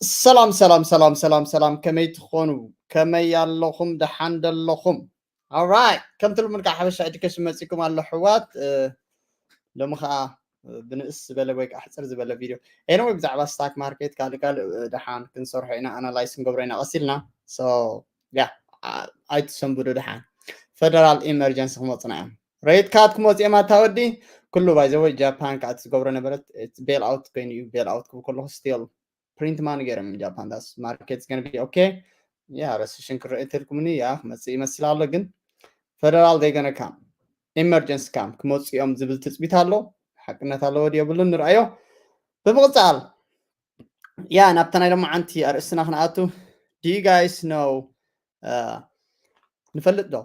ሰላም ሰላም ሰላም ሰላም ሰላም፣ ከመይ ትኾኑ? ከመይ ኣለኹም? ደሓን ደለኹም? Alright፣ ከምቲ ልሙድ ከዓ ሓበሻ ኤዱኬሽን መፂኩም ኣሎ ኣሕዋት። ሎሚ ከዓ ብንእስ ዝበለ ወይ ከዓ ሕፅር ዝበለ ቪድዮ፣ anyway፣ ብዛዕባ ስታክ ማርኬት ካልእ ካልእ ደሓን ክንሰርሖ ኢና፣ ኣናላይዝ ክንገብሮ ኢና ቀሲልና። So yeah፣ ኣይትሰንብዱ። ደሓን ፈደራል ኢመርጀንሲ ክመፁና እዮም። ሬት ካት ክመፁ እዮም ኣታ ወዲ። ኩሉ ባይዘወይ ጃፓን ከዓ ትገብሮ ነበረት፣ ቤል ኣውት ኮይኑ እዩ። ቤል ኣውት ክብል ከለኹ ስቲል ፕሪንት ማኒ ገይሮም ጃፓን። ዳስ ማርኬት ገን ቢ ኦኬ። ያ ረሲሽን ክረአ እንተልኩምኒ ያ ክመፅእ ይመስል ኣሎ፣ ግን ፈደራል they gonna come፣ ኢመርጀንሲ ካም ክመፁ እዮም ዝብል ትፅቢት ኣሎ። ሓቅነት ኣለዎ ድዮ የብሉን ንርኣዮ። ብምቕፃል ያ ናብታ ናይ ሎማዓንቲ ኣርእስትና ክንኣቱ። Do you guys know? ንፈልጥ ዶ?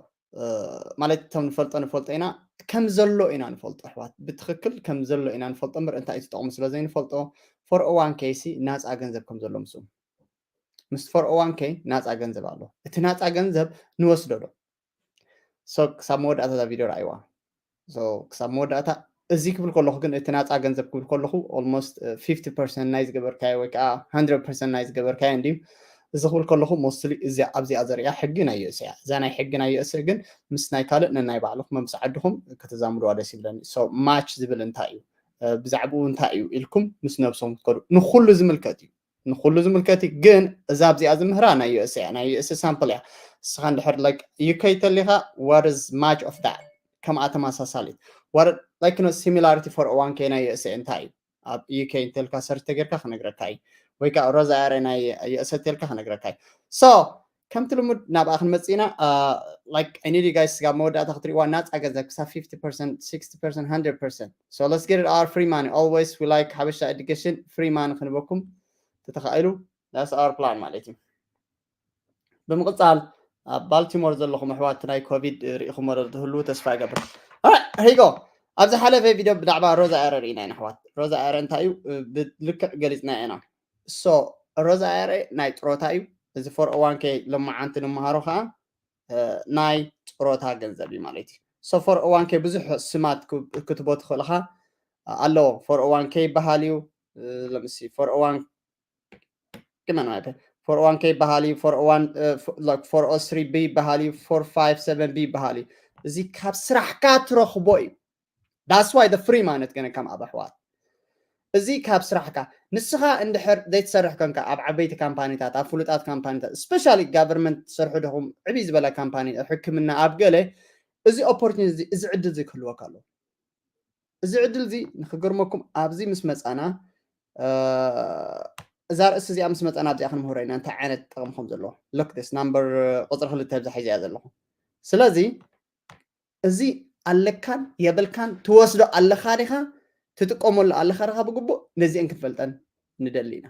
ማለት እቶም ንፈልጦ ንፈልጦ ኢና፣ ከም ዘሎ ኢና ንፈልጦ ኣሕዋት። ብትኽክል ከም ዘሎ ኢና ንፈልጦ እምበር እንታይ እዩ ትጠቕሙ ስለ ዘይንፈልጦ፣ ፎር ኦ ዋን ኬ ሲ ናፃ ገንዘብ ከም ዘሎ ምስ ምስ ፎር ኦ ዋን ኬ ናፃ ገንዘብ ኣሎ። እቲ ናፃ ገንዘብ ንወስዶ ዶ? So ክሳብ መወዳእታ እዛ ቪድዮ ረኣይዋ። So ክሳብ መወዳእታ እዚ ክብል ከለኹ ግን እቲ ናፃ ገንዘብ ክብል ከለኹ ኦልሞስት ፊፍቲ ፐርሰንት ናይ ዝገበርካዮ ወይ ከዓ ሃንድረድ ፐርሰንት ናይ ዝገበርካዮ እንድዩ። እዚ ክብል ከለኹ ሞስትሊ እዚ ኣብዚኣ ዘሪኣ ሕጊ ናይ ዩ ኤስ እያ። እዛ ናይ ሕጊ ናይ ዩ ኤስ ግን ምስ ናይ ካልእ ነናይ ባዕልኹም ምስ ዓድኹም ከተዛምድዋ ደስ ይብለኒ። So ማች ዝብል እንታይ እዩ? ብዛዕባኡ እንታይ እዩ ኢልኩም ምስ ነብሶም ትከዱ። ንኩሉ ዝምልከት እዩ። ንኩሉ ዝምልከት እዩ። ግን እዛ ኣብዚኣ ዝምህራ ናይ ዩ ኤስ እያ፣ ናይ ዩ ኤስ ሳምፕል እያ። ንስኻ እንድሕር like ዩ ኬ ተሊኻ what is much of that? ከምኣ ተመሳሳሊት what like no similarity for ኦ ዋን ኬ ናይ ዩ ኤስ እንታይ እዩ? ኣብ ዩ ኬ እንተልካ ሰርች ተጌርካ ክነግረካ እዩ። ወይ ከዓ ሮዝ ኣይ ኣር ኤ ናይ ዩ ኤስ እንተልካ ክነግረካ እዩ። So ከምቲ ልሙድ ናብኣ ክንመፅእ ኢና። Like I need you guys ስጋብ መወዳእታ ክትሪእዋ። ናፃ ገንዘብ ክሳብ ፊፍቲ ፐርሰንት፣ ሲክስቲ ፐርሰንት፣ ሃንድረድ ፐርሰንት። So let's get it our free money. Always we like ሓበሻ ኤዱኬሽን፣ ፍሪ ማኒ ክንበኩም ተተኻኢሉ that's our plan ማለት እዩ። ብምቕፃል ኣብ ባልቲሞር ዘለኹም ኣሕዋት ናይ ኮቪድ ርኢኹሞ ዶ ትህልዉ? ተስፋ ይገብር። ሪጎ ኣብ ዝሓለፈ ቪድዮ ብዛዕባ ሮዛ ኣረ ርኢና ኢና ኣሕዋት። ሮዛ ኣረ እንታይ እዩ? ብልክዕ ገሊፅና ኢና። So ሮዛ ኣረ ናይ ጥሮታ እዩ። እዚ ፎር ኦ ዋን ኬ ሎማዓንቲ ንምሃሮ ከዓ ናይ ጥሮታ ገንዘብ እዩ ማለት እዩ። So ፎር ኦ ዋን ኬ ብዙሕ ስማት ክትቦ ትኽእል ኢኻ። ኣለዎ። ፎር ኦ ዋን ኬ ይበሃል እዩ። ለምሲ ፎር ኦ ዋን ግመን ማለት ፎር ኦ ዋን ኬ ይበሃል እዩ። ፎር ኦ ዋን ፎር ኦ ስሪ ቢ ይበሃል እዩ። ፎር ፋይቭ ሰቨን ቢ ይበሃል እዩ። እዚ ካብ ስራሕካ ትረኽቦ እዩ። That's why the free ማለት ገነ ከም ኣብ ኣሕዋት እዚ ካብ ስራሕካ ንስኻ እንድሕር ዘይትሰርሕ ኮንካ ኣብ ዓበይቲ ካምፓኒታት፣ ኣብ ፍሉጣት ካምፓኒታት፣ ስፔሻሊ ጋቨርንመንት ትሰርሑ ዲኹም? ዕብይ ዝበለ ካምፓኒ ሕክምና ኣብ ገለ፣ እዚ ኦፖርቹኒቲ እዚ ዕድል እዚ ክህልወካ ኣለዎ። እዚ ዕድል እዚ ንክገርመኩም ኣብዚ ምስ መፃና እዛ ርእሲ እዚኣ ምስ መፃና ኣብዚኣ ክንምህሮ ኢና እንታይ ዓይነት ጥቕሚ ከም ዘለዎ። Look this number ቁፅሪ ክልተ ብዛ ሒዘያ ዘለኹ። ስለዚ እዚ ኣለካን የብልካን ትወስዶ ኣለኻ ዲኻ ትጥቀመሉ ኣለኻ ዲኻ ብግቡእ ነዚአን ክንፈልጠን ንደሊ ኢና።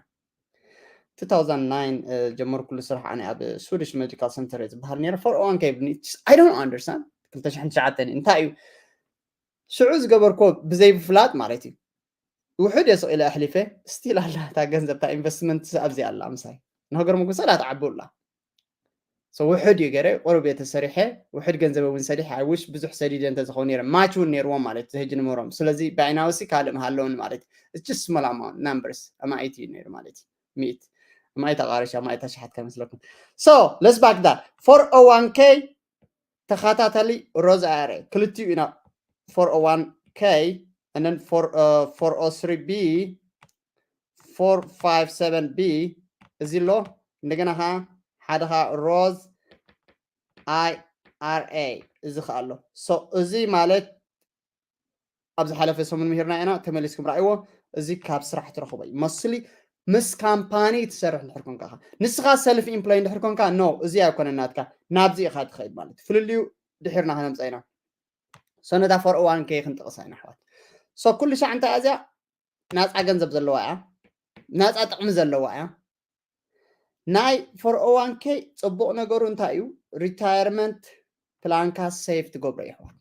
two thousand nine ጀመርኩሉ ስራሕ ኣነ ኣብ ስዊዲሽ ሜዲካል ሰንተር እየ ዝበሃል ነይረ። ፎር ኦ ዋን ኬ I don't understand ክልተ ሽሕን ትሽዓተን እንታይ እዩ ሽዑ ዝገበርኮ ብዘይ ፍላጥ ማለት እዩ። ውሕድ እየ ስቕ ኢለ ኣሕሊፈ። ስቲል ኣላ እታ ገንዘብ እታ ኢንቨስትመንት ኣብዚ ኣላ ምሳይ ንክገርመኩም ሰላ ትዓቢ ኣላ። So ውሕድ እዩ ገይረ ቁሩብ እየ ተሰሪሐ። ውሕድ ገንዘብ እውን ሰዲሐ። I wish ብዙሕ ሰዲደ እንተዝኸውን ነይረ ማች እውን ነይርዎም ማለት ዝህጅ ንመሮም። ስለዚ ብዓይናውሲ ካልእ ምሃለውን ማለት it's just small amount numbers ኣማኢት እዩ ነይሩ ማለት እዩ። ሚእት ኣማኢት ኣቃርሽ ኣማኢት ኣሽሓት ከመስለኩም። So let's back that ፎር ኦ ዋን ኬ ተኸታተሊ ሮዝ ኣይ ኣር ኤ ክልቲኡ ኢና ፎር ኦ ዋን ኬ and then ፎር ኦ ስሪ ቢ ፎር ፋይቭ ሰቨን ቢ እዚ ኣሎ። እንደገና ከዓ ሓደ ከዓ ሮዝ ኣይ ኣር ኤ እዚ ከዓ ኣሎ። So እዚ ማለት ኣብ ዝሓለፈ ሰሙን ምሂርና ኢና፣ ተመሊስኩም ረኣይዎ። እዚ ካብ ስራሕ ትረኽቦ እዩ። መስሊ ምስ ካምፓኒ ትሰርሕ እንድሕር ኮንካ ኢኻ። ንስኻ ሰልፍ ኢምፕሎይ እንድሕር ኮንካ ኖ፣ እዚ ኣይኮነን ናትካ፣ ናብዚ ኢኻ ትኸይድ ማለት እዩ። ፍልልዩ ድሒርና ክነምፀ ኢና። So ነታ ፎር ኦ ዋን ኬ ክንጠቕሳ ኢና ኣሕዋት። So ኩሉ ሻዕ እንታይ እያ እዚኣ? ናፃ ገንዘብ ዘለዋ እያ፣ ናፃ ጥቕሚ ዘለዋ እያ። ናይ ፎር ኦ ዋን ኬ ፅቡቕ ነገሩ እንታይ እዩ? ሪታየርመንት ፕላንካ ሴፍ ትገብሮ እዩ ኣሕዋት።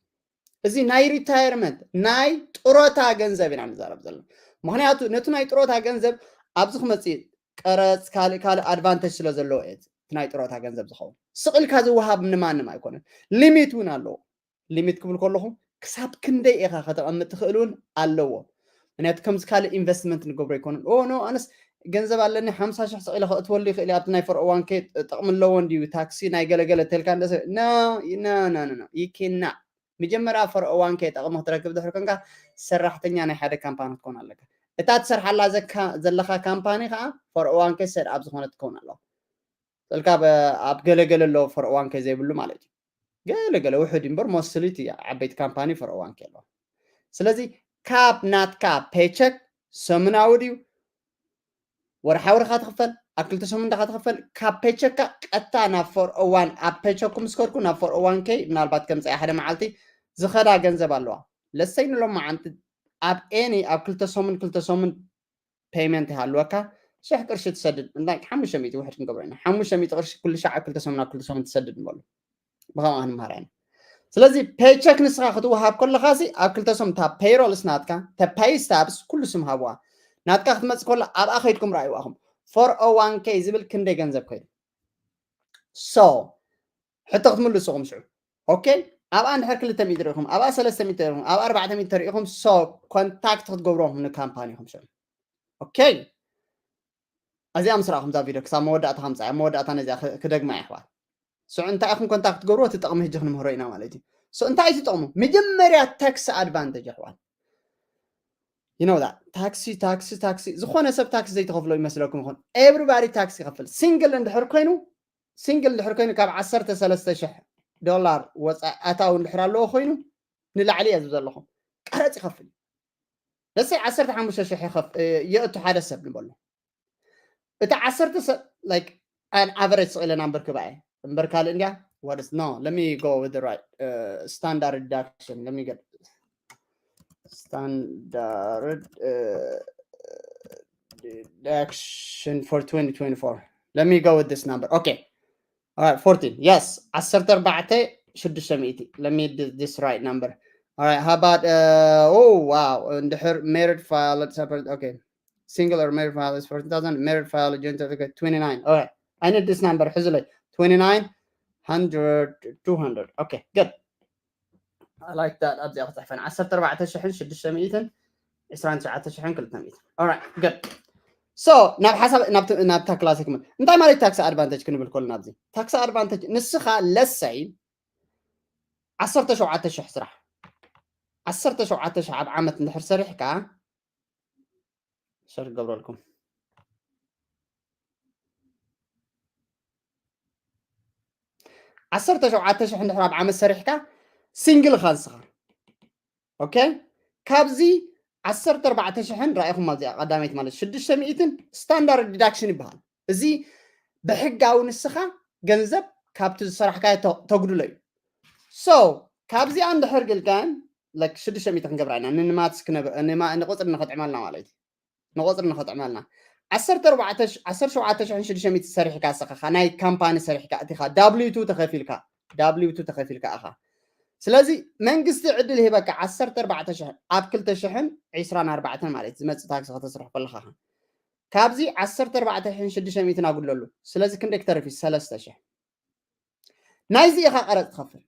እዚ ናይ ሪታየርመንት ናይ ጥሮታ ገንዘብ ኢና ንዛረብ ዘለና። ምክንያቱ ነቲ ናይ ጥሮታ ገንዘብ ኣብዚ ክመፅእ ቀረፅ ካልእ ካልእ ኣድቫንቴጅ ስለ ዘለዎ እዩ እቲ ናይ ጥሮታ ገንዘብ ዝኸውን። ስቕ ኢልካ ዝወሃብ ንማንም ኣይኮነን። ሊሚት እውን ኣለዎ። ሊሚት ክብል ከለኹ ክሳብ ክንደይ ኢኻ ከተቐምጥ ትኽእል እውን ኣለዎ። ምክንያቱ ከምዚ ካልእ ኢንቨስትመንት ንገብሮ ኣይኮነን። ኦ ኖ ኣነስ ገንዘብ ኣለኒ ሓምሳ ሽሕ ስቕ ኢለ ከእትወሉ ይኽእል እየ ኣብቲ ናይ ፎር ኦ ዋን ኬ ጥቕሚ ኣለዎ እንድዩ ታክሲ ናይ ገለገለ ተልካ እንደ ሰብ no no no no you cannot መጀመርያ ፎር ኦ ዋን ኬ ጥቕሚ ክትረክብ ድሕር ኮንካ ሰራሕተኛ ናይ ሓደ ካምፓኒ ክትኮን ኣለካ እታ ትሰርሓላ ዘለኻ ካምፓኒ ከዓ ፎር ኦ ዋን ኬ ሰድ ኣብ ዝኾነት ትከውን ኣለዋ ተልካ ኣብ ገለገለ ኣለዎ ፎር ኦ ዋን ኬ ዘይብሉ ማለት እዩ ገለገለ ውሕድ እምበር ሞስሊ እቲ ዓበይቲ ካምፓኒ ፎር ኦ ዋን ኬ ኣለዋ ስለዚ ካብ ናትካ ፔቸክ ሰሙናዊ ድዩ ወርሓዊ ዲኻ ትኽፈል ኣብ ክልተ ሰሙን ዲኻ ትኽፈል ካብ ፔቸካ ቀጥታ ናብ ፎር ኦ ዋን ኣብ ፔቸኩ ምስ ከድኩ ናብ ፎር ኦ ዋን ኬ ምናልባት ከምፀያ ሓደ መዓልቲ ዝኸዳ ገንዘብ ኣለዋ ለሰይ ንሎም መዓንቲ ኣብ ኤኒ ኣብ ክልተ ሰሙን ክልተ ሰሙን ፔመንት ይሃልወካ ሽሕ ቅርሺ ትሰድድ እንታይ ሓሙሽተ ሚእቲ ውሕድ ክንገብሮ ኢና ሓሙሽተ ሚእቲ ቅርሺ ኩሉ ሻዕ ኣብ ክልተ ሰሙን ኣብ ክልተ ሰሙን ትሰድድ ንበሉ ብኸምኣ ክንምሃር ኢና ስለዚ ፔቸክ ንስኻ ክትወሃብ ከለኻ ሲ ኣብ ክልተ ሰሙን እታ ፔይሮል ስናትካ ተ ፔይ ስታብስ ኩሉ ስም ሃብዋ ናትካ ክትመፅእ ከሎ ኣብኣ ከይድኩም ረኣይዋ ኢኹም ፎር ኦ ዋን ኬ ዝብል ክንደይ ገንዘብ ከይዱ ሶ ሕቶ ክትምልሱ ኢኹም ሽዑ ኦኬ ኣብኣ እንድሕር ክልተ ሚእቲ ርኢኹም ኣብኣ ሰለስተ ሚእቲ ርኢኹም ኣብኣ ኣርባዕተ ሚእቲ ርኢኹም ሶ ኮንታክት ክትገብርዎም ንካምፓኒ ኢኹም ሽዑ ኦኬ እዚኣ ምስ ረኣኹም እዛ ቪድዮ ክሳብ መወዳእታ ከምፃ እያ መወዳእታ ነዚኣ ክደግማ እየ ኣሕዋት ስዑ እንታይ ኢኹም ኮንታክት ገብርዎ እቲ ጥቕሚ ህጂ ክንምህሮ ኢና ማለት እዩ እንታይ እዩ ጥቕሙ መጀመርያ ታክሲ ኣድቫንቴጅ ኣሕዋት you know that ታክሲ ታክሲ ታክሲ ዝኾነ ሰብ ታክሲ ዘይተኸፍሎ ይመስለኩም ይኹን everybody ታክሲ ይኸፍል ሲንግል እንድሕር ኮይኑ ሲንግል እንድሕር ኮይኑ ካብ ዓሰርተ ሰለስተ ሽሕ ዶላር ወፃኢ ኣታዊ እንድሕር ኣለዎ ኮይኑ ንላዕሊ እየ ዝብ ዘለኹም ቀረፅ ይኸፍል እዩ ለሰይ ዓሰርተ ሓሙሽተ ሽሕ የእቱ ሓደ ሰብ ንበሎ እቲ ዓሰርተ ሰብ like an average ስቕ ኢለ ናምበር ክባኤ እምበር ካልእ እንድያ what is no let me go with the right uh, standard deduction let me get standard uh, deduction for twenty twenty-four let me go with this number okay all right fourteen yes ዓሰርተ ኣርባዕተ ሽዱሽተ ሚእቲ let me do this right number all right how about uh, oh wow እንድሕር married file separate okay single or married file is fourteen thousand married file joint okay twenty-nine all right I need this number ሕዝለይ twenty-nine hundred two hundred okay good I like that ኣብዚኣ ክፅሕፈን ዓሰርተ ኣርባዕተ ሽሕን ሽዱሽተ ሚእትን ዕስራን ትሽዓተ ሽሕን ክልተ ሚእትን all right good so ናብ ሓሳብ ናብታ ክላስ ክመ እንታይ ማለት ታክሲ ኣድቫንቴጅ ክንብል ከሎ ናብዚ ታክሲ ኣድቫንቴጅ ንስኻ ለሰይ ዓሰርተ ሸውዓተ ሽሕ ስራሕ ዓሰርተ ሸውዓተ ሽሕ ኣብ ዓመት እንድሕር ሰሪሕካ ሸር ገብረልኩም ዓሰርተ ሸውዓተ ሽሕ እንድሕር ኣብ ዓመት ሰሪሕካ ሲንግል ኢኻ ንስኻ ኦኬ ካብዚ ዓሰርተ ኣርባዕተ ሽሕን ራኢኹም ኣብዚኣ ቀዳመይቲ ማለት ሽዱሽተ ሚእትን ስታንዳርድ ዲዳክሽን ይበሃል እዚ ብሕጋዊ ንስኻ ገንዘብ ካብቲ ዝሰራሕካዮ ተጉድሎ እዩ so ካብዚኣ እንድሕር ግልጋን like ሽዱሽተ ሚእቲ ክንገብራ ኢና ንማትስ ንቁፅሪ ንክጥዕመልና ማለት እዩ ንቁፅሪ ንክጥዕመልና ዓሰርተ ኣርባዕተ ዓሰርተ ሸውዓተ ሽሕን ሽዱሽተ ሚእቲ ሰሪሕካ ስኻ ናይ ካምፓኒ ሰሪሕካ እቲኻ ዳብሊው ቱ ተኸፊልካ ዳብሊው ቱ ተኸፊልካ ኢኻ ስለዚ መንግስቲ ዕድል ሂበካ ዓሰርተ ኣርባዕተ ሽሕ ኣብ ክልተ ሽሕን ዕስራን ኣርባዕተን ማለት ዝመፅእ ታክሲ ከተስርሕ ከለኻ ካብዚ ዓሰርተ ኣርባዕተ ሽሕን ሽዱሽተ ሚእትን ኣጉድለሉ ስለዚ ክንደይ ክተርፍ እዩ ሰለስተ ሽሕ ናይዚ ኢኻ ቀረፅ ትኸፍል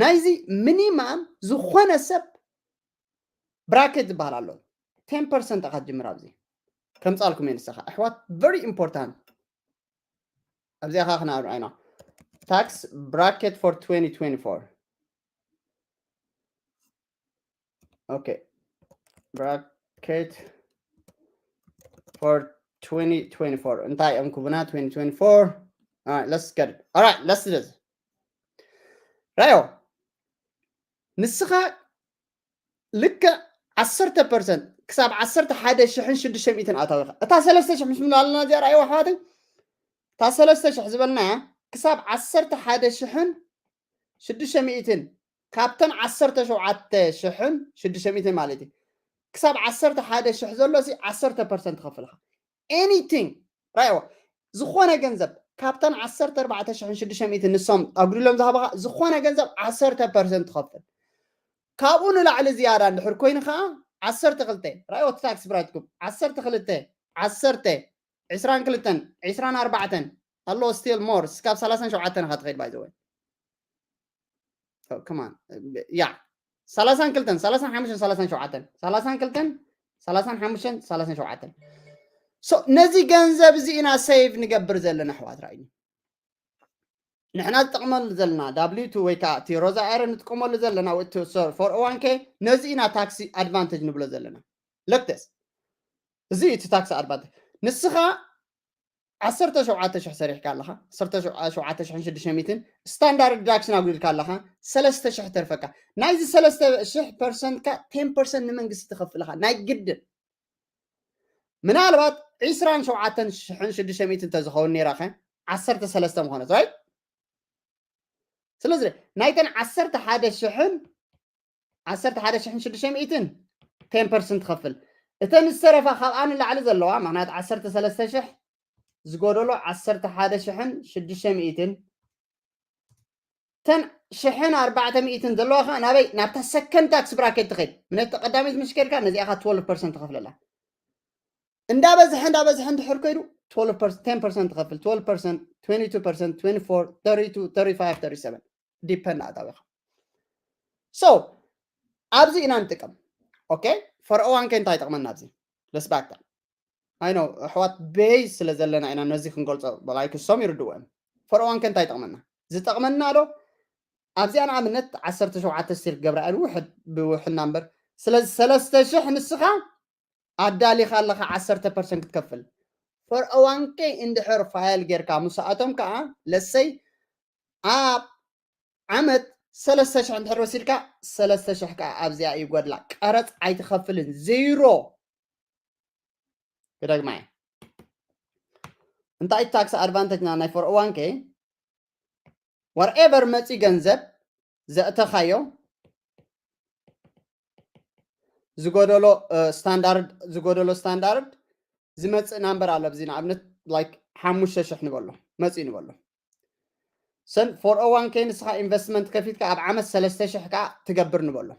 ናይዚ ሚኒማም ዝኾነ ሰብ ብራኬት ዝበሃል ኣሎ ቴን ፐርሰንት ኢኻ ትጅምር ኣብዚ ከምፃልኩም እየ ንስኻ ኣሕዋት very important ኣብዚኣ ኸዓ ክነርኣና tax bracket for twenty twenty-four okay bracket for twenty twenty-four እንታይ እዮም ክቡና twenty twenty-four all right let's get it all right let's do this ራዮ ንስኻ ልክዕ ዓሰርተ ፐርሰንት ክሳብ ዓሰርተ ሓደ ሽሕን ሽዱሽተ ሚእትን ኣታዊኻ እታ ሰለስተ ሽሕ ምስ ምንባልና እዚኣ ረኣይዋ ኣሕዋተይ እታ ሰለስተ ሽሕ ዝበልናያ ክሳብ ዓሰርተ ሓደ ሽሕን ሽዱሽተ ሚእትን ካብተን ዓሰርተ ሸውዓተ ሽሕን ሽዱሽተ ሚእትን ማለት እዩ ክሳብ ዓሰርተ ሓደ ሽሕ ዘሎ ሲ ዓሰርተ ፐርሰንት ትኸፍልኻ anything ራይዋ ዝኾነ ገንዘብ ካብተን ዓሰርተ ኣርባዕተ ሽሕን ሽዱሽተ ሚእትን ንሶም ኣጉድሎም ዝሃብኻ ዝኾነ ገንዘብ ዓሰርተ ፐርሰንት ትኸፍል ካብኡ ንላዕሊ ዝያዳ እንድሕር ኮይኑ ከዓ ዓሰርተ ክልተ ራይዎ ታክስ ብራይትኩም ዓሰርተ ክልተ ዓሰርተ ዕስራን ክልተን ዕስራን ኣርባዕተን ኣሎ still more እስካብ ሰላሳን ሸውዓተን ኢኻ ትኸይድ ባይዘወይ ከማን ያ ሰላሳን ክልተን ሰላሳን ሓሙሽተን ሰላሳን ሸውዓተን ሰላሳን ክልተን ሰላሳን ሓሙሽተን ሰላሳን ሸውዓተን። So ነዚ ገንዘብ እዚ ኢና save ንገብር ዘለና ኣሕዋት። ራእዩ ንሕና ዝጠቕመሉ ዘለና W two ወይ ከዓ እቲ ሮዛ ኤረ ንጥቀመሉ ዘለና እቲ ፎር ኦ ዋን ኬ፣ ነዚ ኢና ታክሲ ኣድቫንቴጅ ንብሎ ዘለና። ለክተስ እዚ እቲ ታክሲ ኣድቫንቴጅ። ንስኻ ዓሰርተ ሸውዓተ ሽሕ ሰሪሕካ ኣለኻ፣ ዓሰርተ ሸውዓተ ሽሕን ሽዱሽተ ሚእትን ስታንዳርድ ዲዳክሽን ኣጉዲልካ ኣለኻ፣ ሰለስተ ሽሕ ተርፈካ። ናይዚ ሰለስተ ሽሕ ፐርሰንትካ ቴን ፐርሰንት ንመንግስቲ ትኸፍልኻ ናይ ግድን። ምናልባት ዕስራን ሸውዓተን ሽሕን ሽዱሽተ ሚእትን እንተዝኸውን ነይራኸ ዓሰርተ ሰለስተ ምኾነት፣ ራይት? ስለዚ ናይተን ዓሰርተ ሓደ ሽሕን ዓሰርተ ሓደ ሽሕን ሽዱሽተ ሚእትን ቴን ፐርሰንት ትኸፍል። እተን ዝተረፋ ካብኣ ንላዕሊ ዘለዋ፣ ምኽንያቱ ዓሰርተ ሰለስተ ሽሕ ዝጎደሎ ዓሰርተ ሓደ ሽሕን ሽዱሽተ ሚእትን፣ እተን ሽሕን ኣርባዕተ ሚእትን ዘለዋ ከዓ ናበይ? ናብታ ሰከንድ ታክስ ብራኬት ትኸይድ። ነቲ ቀዳመይቲ ምስ ከድካ ነዚኣ ከዓ ትወልቭ ፐርሰንት ትኸፍለላ። እንዳበዝሐ እንዳበዝሐ እንድሕር ከይዱ ትወልቭ ፐርሰንት፣ ቴን ፐርሰንት ትኸፍል፣ ትወልቭ ፐርሰንት፣ ትዌንቲ ቱ ፐርሰንት፣ ትዌንቲ ፎር፣ ተርቲ ቱ፣ ተርቲ ፋይቭ፣ ተርቲ ሰቨን፣ ዲፐንድ ኣጣቢኻ። So ኣብዚ ኢና ንጥቀም። ኦኬ፣ ፎር ኦ ዋን ኬ እንታይ ይጠቕመና? ኣብዚ ለስባክታ ኣይ ነው ኣሕዋት ቤዝ ስለ ዘለና ኢና ነዚ ክንገልጾ፣ ላይክ እሶም ይርድዎም። ፎር ኦ ዋን ኬ እንታይ ይጠቕመና? ዝጠቕመና ዶ ኣብዚኣ ንኣብነት ዓሰርተ ሸውዓተ ስቲል ክገብራ እየ፣ ውሕድ ብውሕድ ናምበር። ስለዚ ሰለስተ ሽሕ ንስኻ ኣዳሊኻ ኣለኻ ዓሰርተ ፐርሰንት ክትከፍል። ፎር ኦ ዋን ኬ እንድሕር ፋይል ጌርካ ምስኣቶም ከዓ ለሰይ ኣብ ዓመት ሰለስተ ሽሕ እንድሕር ወሲድካ ሰለስተ ሽሕ ከዓ ኣብዚኣ ይጎድላ። ቀረፅ ኣይትኸፍልን፣ ዜሮ። ክደግማ እየ። እንታይ ታክስ ኣድቫንቴጅ ና ናይ ፎር ኦ ዋን ኬ? ዋትኤቨር መፂ ገንዘብ ዘእተኻዮ ዝጎደሎ ስታንዳርድ፣ ዝጎደሎ ስታንዳርድ ዝመፅእ ናምበር ኣሎ። ኣብዚ ንኣብነት ላይክ ሓሙሽተ ሽሕ ንበሎ መፅኡ ንበሎ። ሰን ፎር ኦ ዋን ኬ ንስኻ ኢንቨስትመንት ከፊትካ ኣብ ዓመት ሰለስተ ሽሕ ከዓ ትገብር ንበሎ።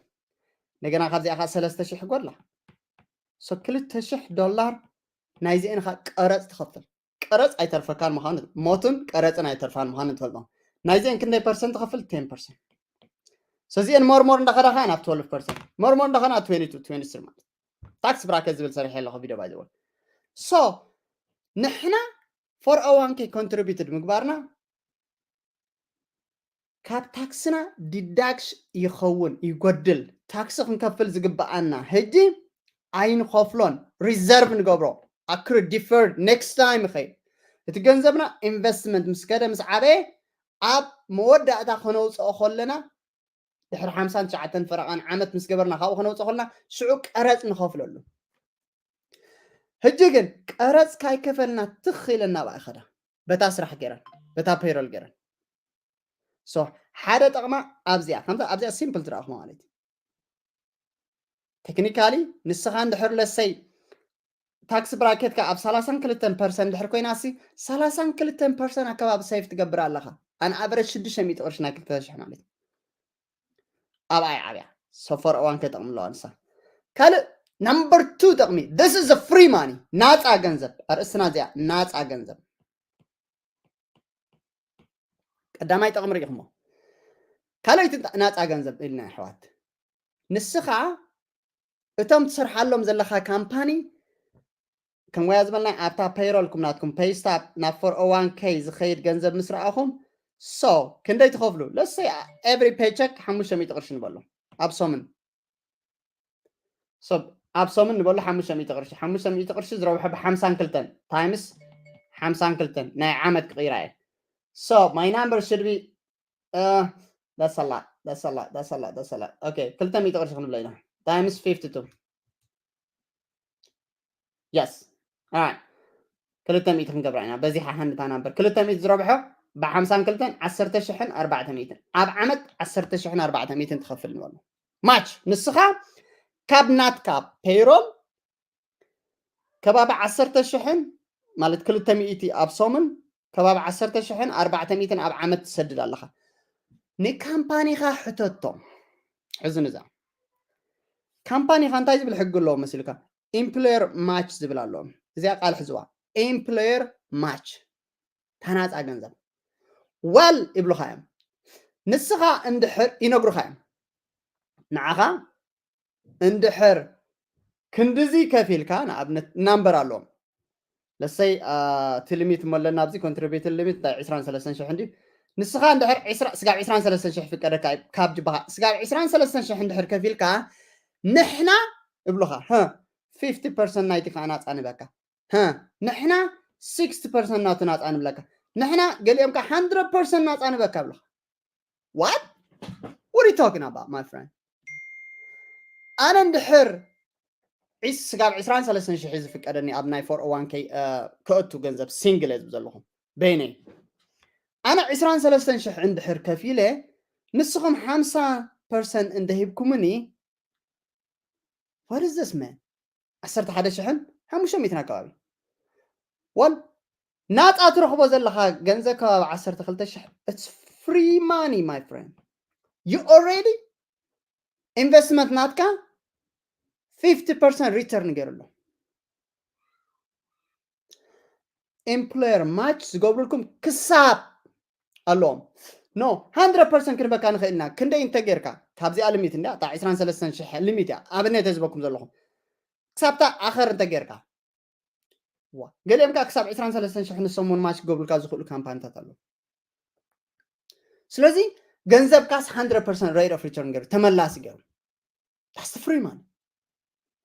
እንደገና ካብዚኣ ከዓ ሰለስተ ሽሕ ጎድላ። ሶ ክልተ ሽሕ ዶላር ናይዚአን ከዓ ቀረፅ ትኸፍል። ቀረፅ ኣይተርፈካን ምዃኑ፣ ሞትን ቀረፅን ኣይተርፋን ምዃኑ ትፈልጦ። ናይዚአን ክንደይ ፐርሰንት ትኸፍል? ቴን ፐርሰንት። ሰዚአን ሞርሞር እንዳኸዳ ከዓ ናብ ትወልቭ ፐርሰንት፣ ሞርሞር እንዳኸዳ ናብ ትዌንቲ ቱ፣ ትዌንቲ ስሪ ማለት ታክስ ብራኬት ዝብል ሰሪሐ ኣለኹ ቪድዮ ባይ ዘ ወይ። ሶ ንሕና ፎር ኦ ዋን ኬ ኮንትሪቢዩትድ ምግባርና ካብ ታክስና ዲዳክሽ ይኸውን፣ ይጎድል። ታክሲ ክንከፍል ዝግብኣና ሕጂ ኣይንኸፍሎን፣ ሪዘርቭ ንገብሮ። ኣክሪ ዲፈርድ ኔክስት ታይም ይኸይድ። እቲ ገንዘብና ኢንቨስትመንት ምስ ከደ ምስ ዓበየ ኣብ መወዳእታ ከነውፅኦ ከለና ድሕሪ ሓምሳን ትሽዓተን ፈረቓን ዓመት ምስ ገበርና ካብኡ ከነውፅኦ ከለና ሽዑ ቀረፅ ንኸፍለሉ። ሕጂ ግን ቀረፅ ካይከፈልና ትኽ ኢለን ናብኣ ይኸዳ። በታ ስራሕ ገይረን፣ በታ ፔሮል ገይረን። ሶ ሓደ ጠቕማ ኣብዚኣ፣ ከምዚ ኣብዚኣ ሲምፕል ትረኣኹ ማለት እዩ። ቴክኒካሊ ንስኻ እንድሕር ለሰይ ታክስ ብራኬትካ ኣብ ሰላሳን ክልተን ፐርሰንት እንድሕር ኮይና ሲ ሰላሳን ክልተን ፐርሰንት ኣከባቢ ሰይፍ ትገብር ኣለኻ። ኣን ኣቨሬጅ ሽዱሽተ ሚእቲ ቅርሺ ናይ ክልተ ሽሕ ማለት እዩ። ኣብኣ ይዓብያ። ሶ ፎር ኦ ዋን ኬ ጠቕሚ ኣለዋ ንሳ። ካልእ ናምበር ቱ ጠቕሚ፣ this is a free money፣ ናፃ ገንዘብ። ኣርእስትና እዚኣ ናፃ ገንዘብ። ቀዳማይ ጠቕሚ ርኢኹሞ። ካልኣይቲ ናፃ ገንዘብ ኢልና ኣሕዋት፣ ንስኻ እቶም ትሰርሓሎም ዘለኻ ካምፓኒ ከም ወያ ዝበልና ኣብታ ፔሮል ኩም ናትኩም ፔይ ስታፕ ናብ ፎር ኦ ዋን ኬ ዝኸይድ ገንዘብ ምስ ረኣኹም፣ ሶ ክንደይ ትኸፍሉ? ለሰይ ኤቭሪ ፔቸክ ሓሙሽተ ሚእቲ ቅርሺ ንበሎ ኣብ ሰሙን። ሶ ኣብ ሰሙን ንበሎ ሓሙሽተ ሚእቲ ቅርሺ፣ ሓሙሽተ ሚእቲ ቅርሺ ዝረብሖ ብሓምሳን ክልተን ታይምስ ሓምሳን ክልተን ናይ ዓመት ክቕይራ እየ። So my number should be that's a lot, that's a lot, that's a lot, that's a lot. Okay, ክልተ ሚእቲ ቅርሺ ክንብሎ ኢና ታይምስ ፊፍቲ ቱ። Yes. Alright. ክልተ ሚእቲ ክንገብራ ኢና። በዚሓ ሃንድታ ናምበር ክልተ ሚእቲ ዝረብሖ ብሓምሳን ክልተን ዓሰርተ ሽሕን ኣርባዕተ ሚእትን ኣብ ዓመት ዓሰርተ ሽሕን ኣርባዕተ ሚእትን ትኸፍል ንበሎ። ማች ንስኻ ካብ ናትካ ፔሮል ከባቢ ዓሰርተ ሽሕን ማለት ክልተ ሚእቲ ኣብ ሰሙን ከባቢ ዓሰርተ ሽሕን ኣርባዕተ ሚእትን ኣብ ዓመት ትሰድድ ኣለኻ። ንካምፓኒኻ ሕተቶም። ሕዚ ንዛ ካምፓኒኻ እንታይ ዝብል ሕጊ ኣለዎ መሲልካ? ኢምፕሎየር ማች ዝብል ኣለዎም። እዚኣ ቃል ሕዝዋ። ኢምፕሎየር ማች ታናፃ ገንዘብ ዋል ይብሉኻ እዮም። ንስኻ እንድሕር ይነግሩኻ እዮም። ንዓኻ እንድሕር ክንድዚ ከፊልካ ንኣብነት ናምበር ኣለዎም ለሰይ እቲ ሊሚት መለና ኣብዚ ኮንትሪቢዩተር ሊሚት እንታይ ዕስራን ሰለስተን ሽሕ እንዲ ንስኻ እንድሕር ዕስራ ስጋብ ዕስራን ሰለስተን ሽሕ ፍቀደካ እዩ ካብ ጅባኻ ስጋብ ዕስራን ሰለስተን ሽሕ እንድሕር ከፊልካ ንሕና እብሉኻ ሀ ፊፍቲ ፐርሰንት ናይቲ ከዓ ናፃ ንበካ ሀ ንሕና ሲክስቲ ፐርሰንት ናቱ ናፃ ንብለካ ንሕና ገሊኦም ከዓ ሃንድረድ ፐርሰንት ናፃ ንበካ እብሉኻ what what are you talking about my friend ኣነ እንድሕር ስጋብ ዕስራን ሰለስተን ሽሕ ዝፍቀደኒ ኣብ ናይ ፎር ኦ ዋን ኬ ከእቱ ገንዘብ ሲንግል እየ ዝብ ዘለኹም በይነይ ኣነ ዕስራን ሰለስተን ሽሕ እንድሕር ከፊለ ንስኹም ሓምሳ ፐርሰንት እንተሂብኩምኒ what is this man ዓሰርተ ሓደ ሽሕን ሓሙሽተ ሚእትን ኣካባቢ ወል ናፃ ትረኽቦ ዘለኻ ገንዘብ ከባቢ ዓሰርተ ክልተ ሽሕ it's free money my friend you already ኢንቨስትመንት ናትካ ፊፍቲ ፐርሰንት ሪተርን ገይሩ ኣሎ employer match ዝገብሩልኩም ክሳብ ኣለዎም no ሃንድረድ ፐርሰንት ክንበካ ንኽእል ኢና ክንደይ እንተጌርካ ካብዚኣ ሊሚት እንዲያ እታ ዕስራን ሰለስተን ሽሕ ሊሚት እያ ኣብነት ዝበኩም ዘለኹም ክሳብታ ኣኸር እንተጌርካ ገሊኦም ከዓ ክሳብ ዕስራን ሰለስተን ሽሕ ንሰሙን ማች ክገብሩልካ ዝኽእሉ ካምፓኒታት ኣለዉ ስለዚ ገንዘብካስ ሃንድረድ ፐርሰንት rate of return ገይሩ ተመላሲ ገይሩ that's free money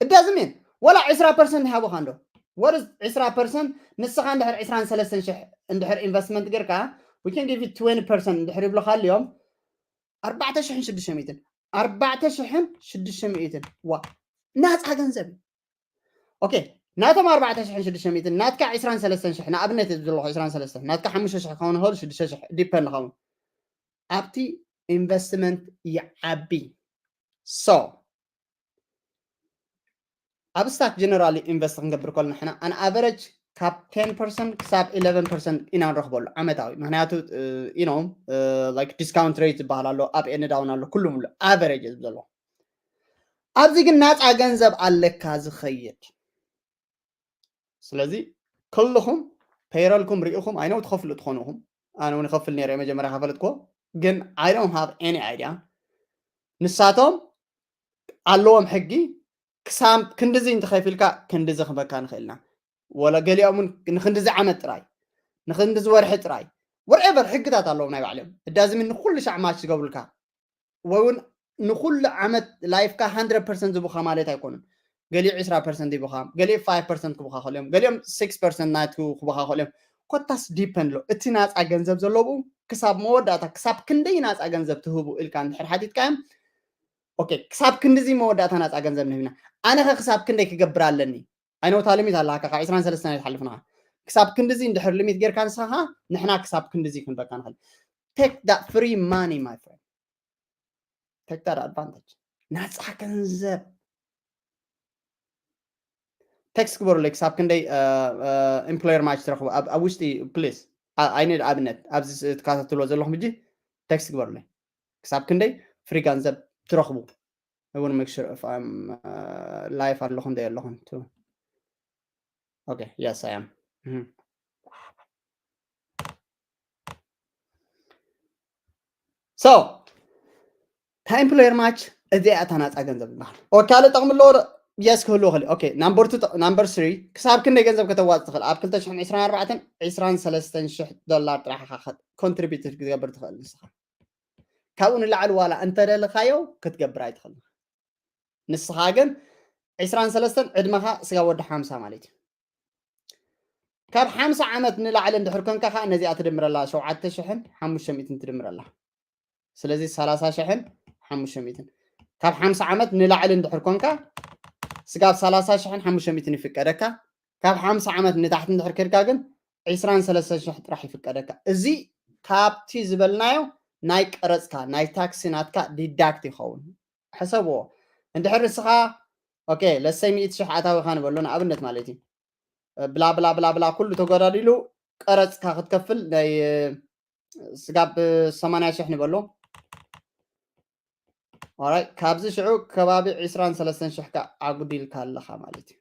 it doesn't mean ወላ ዕስራ ፐርሰንት ይሃቡኻ እንዶ what is ዕስራ ፐርሰንት ንስኻ እንድሕር ዕስራን ሰለስተን ሽሕ እንድሕር ኢንቨስትመንት ጌርካ we can give you twenty percent እንድሕር ይብሉኻ ኣልዮም ኣርባዕተ ሽሕን ሽዱሽተ ሚእትን ኣርባዕተ ሽሕን ሽዱሽተ ሚእትን ዋ ናፃ ገንዘብ እዩ okay ናቶም ኣርባዕተ ሽሕን ሽዱሽተ ሚእትን ናትካ ዕስራን ሰለስተን ሽሕ ንኣብነት እየ ዘለኹ ዕስራን ሰለስተን ናትካ ሓሙሽተ ሽሕ ክኸውን ይኽእል ሽዱሽተ ሽሕ ዲፐንድ ኸውን ኣብቲ ኢንቨስትመንት ይዓቢ so ኣብ ስታክ ጀነራሊ ኢንቨስት ክንገብር ከሎ ንሕና ኣን ኣቨረጅ ካብ ten percent ክሳብ eleven percent ኢና ንረኽበሉ ዓመታዊ ምክንያቱ you know like discount rate ዝበሃል ኣሎ up and down ኣሎ ኩሉ ሙሉ ኣቨረጅ እዩ ዘሎ ኣብዚ ግን ናፃ ገንዘብ ኣለካ ዝኸይድ ስለዚ ኩልኹም ፔይሮልኩም ርኢኹም I know ትኸፍሉ ትኾኑ ኢኹም ኣነ እውን ይኸፍል ነይረ መጀመርያ ከፈለጥኩዎ ግን I don't have any idea ንሳቶም ኣለዎም ሕጊ ክሳብ ክንድዚ እንተኸፊልካ ክንድዚ ክበካ ንኽእልና ወላ ገሊኦም እውን ንክንድዚ ዓመት ጥራይ ንክንድዚ ወርሒ ጥራይ whatever ሕግታት ኣለዎም ናይ ባዕሎም እዳዝሚ ንኩሉ ሻዕ ማች ዝገብሩልካ ወይ እውን ንኩሉ ዓመት ላይፍካ ሃንድረድ ፐርሰንት ዝቡኻ ማለት ኣይኮኑን ገሊኡ ዕስራ ፐርሰንት ይቡኻ ገሊኡ ፋይቭ ፐርሰንት ክቡኻ ከልዮም ገሊኦም ሲክስ ፐርሰንት ናትኩ ክቡኻ ከልዮም ኮታስ ዲፐንድ ኣሎ እቲ ናፃ ገንዘብ ዘለብኡ ክሳብ መወዳእታ ክሳብ ክንደይ ናፃ ገንዘብ ትህቡ ኢልካ እንድሕር ሓቲትካዮም ኦኬ ክሳብ ክንድዚ መወዳእታ ናፃ ገንዘብ ንህብና ኣነኸ ክሳብ ክንደይ ክገብር ኣለኒ ኣይነውታ ሊሚት ኣለካ ካብ ዕስራን ሰለስተን ኣይትሓልፍና ክሳብ ክንድዚ እንድሕር ሊሚት ጌርካ ንስኻ ንሕና ክሳብ ክንድዚ ክንበካ ንኽእል take that free money my friend take that advantage ናፃ ገንዘብ ቴክስት ግበሩለይ ክሳብ ክንደይ employer match ትረኽቡ ኣብ ውሽጢ ፕሊስ ኣይነ ኣብነት ኣብዚ ትከታተልዎ ዘለኹም ሕጂ ቴክስት ግበሩለይ ክሳብ ክንደይ ፍሪ ገንዘብ ትረኽቡ እውን make sure if I'm live ኣለኹ እንደ ኣለኹን okay yes I am so time player match እዚኣ እታ ናፃ ገንዘብ ዝበሃል ካልእ ጠቕሚ ኣለዎ የስ ክህልዎ ክእል okay number two number three ክሳብ ክንደይ ገንዘብ ከተዋፅ ትኽእል ኣብ ክልተ ሽሕን ዕስራን ኣርባዕተን ዕስራን ሰለስተን ሽሕ ዶላር ጥራሕ ኢኻ ኮንትሪቢዩት ክትገብር ትኽእል ንስኻ ካብኡ ንላዕሊ ዋላ እንተደለኻዮ ክትገብር ኣይትኽእል ንስኻ ግን ዕስራን ሰለስተን ዕድመኻ ስጋ ወዲ ሓምሳ ማለት እዩ ካብ ሓምሳ ዓመት ንላዕሊ እንድሕር ኮንካ ከዓ ነዚኣ ትድምረላ ሸውዓተ ሽሕን ሓሙሽተ ሚእትን ትድምረላ ስለዚ ሰላሳ ሽሕን ሓሙሽተ ሚእትን ካብ ሓምሳ ዓመት ንላዕሊ እንድሕር ኮንካ ስጋብ ሰላሳ ሽሕን ሓሙሽተ ሚእትን ይፍቀደካ ካብ ሓምሳ ዓመት ንታሕቲ እንድሕር ከድካ ግን ዕስራን ሰለስተን ሽሕ ጥራሕ ይፍቀደካ እዚ ካብቲ ዝበልናዮ ናይ ቀረፅካ ናይ ታክሲ ናትካ ዲዳክት ይኸውን ሕሰብዎ እንድሕር ንስኻ okay ለሰይ ሚእቲ ሽሕ ኣታዊኻ ንበሎ ንኣብነት ማለት እዩ ብላ ብላ ብላ ብላ ኩሉ ተጎዳዲሉ ቀረፅካ ክትከፍል ናይ ስጋብ ሰማንያ ሽሕ ንበሎ right ካብዚ ሽዑ ከባቢ ዕስራን ሰለስተን ሽሕ ካ ኣጉዲልካ ኣለኻ ማለት እዩ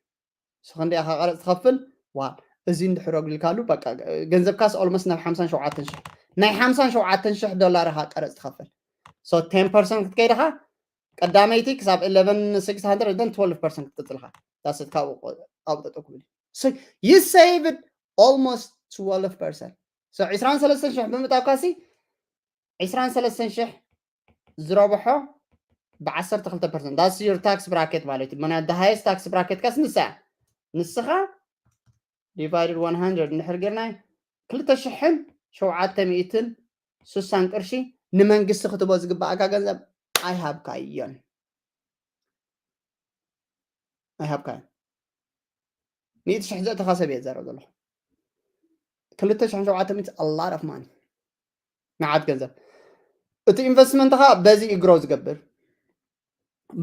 ንስኻ እንዲኣኻ ቀረፅ ትኸፍል ዋ እዚ እንድሕር ኣጉዲልካሉ በቃ ገንዘብካስ ኦልሞስት ናብ ሓምሳን ሸውዓተን ሽሕ ናይ ሓምሳን ሸውዓተን ሽሕ ዶላር ኢኻ ቀረፅ ትኸፍል so ten percent ክትከይድኻ ቀዳመይቲ ክሳብ eleven six hundred then twelve percent ክትቅፅልኻ that's it ካብኡ ጠጠው ክብል so you saved almost twelve percent so ዕስራን ሰለስተን ሽሕ ብምእታውካሲ ዕስራን ሰለስተን ሽሕ ዝረብሖ ብ ዓሰርተ ክልተ percent that's your tax bracket ማለት እዩ ምክንያቱ the highest tax bracket ካስ ንሳ እያ ንስኻ divided one hundred እንድሕር ጌርና ክልተ ሽሕን ሸውዓተ ሚእትን ስሳን ቅርሺ ንመንግስቲ ክትቦ ዝግባኣካ ገንዘብ ኣይሃብካዮን ኣይሃብካዮን ሚእቲ ሽሕ ዘእተኻ ሰብ እየ ዝዛረብ ዘለኹ ክልተ ሽሕን ሸውዓተ ሚእቲ a lot of money መዓት ገንዘብ እቲ ኢንቨስትመንትኻ በዚ እዩ grow ዝገብር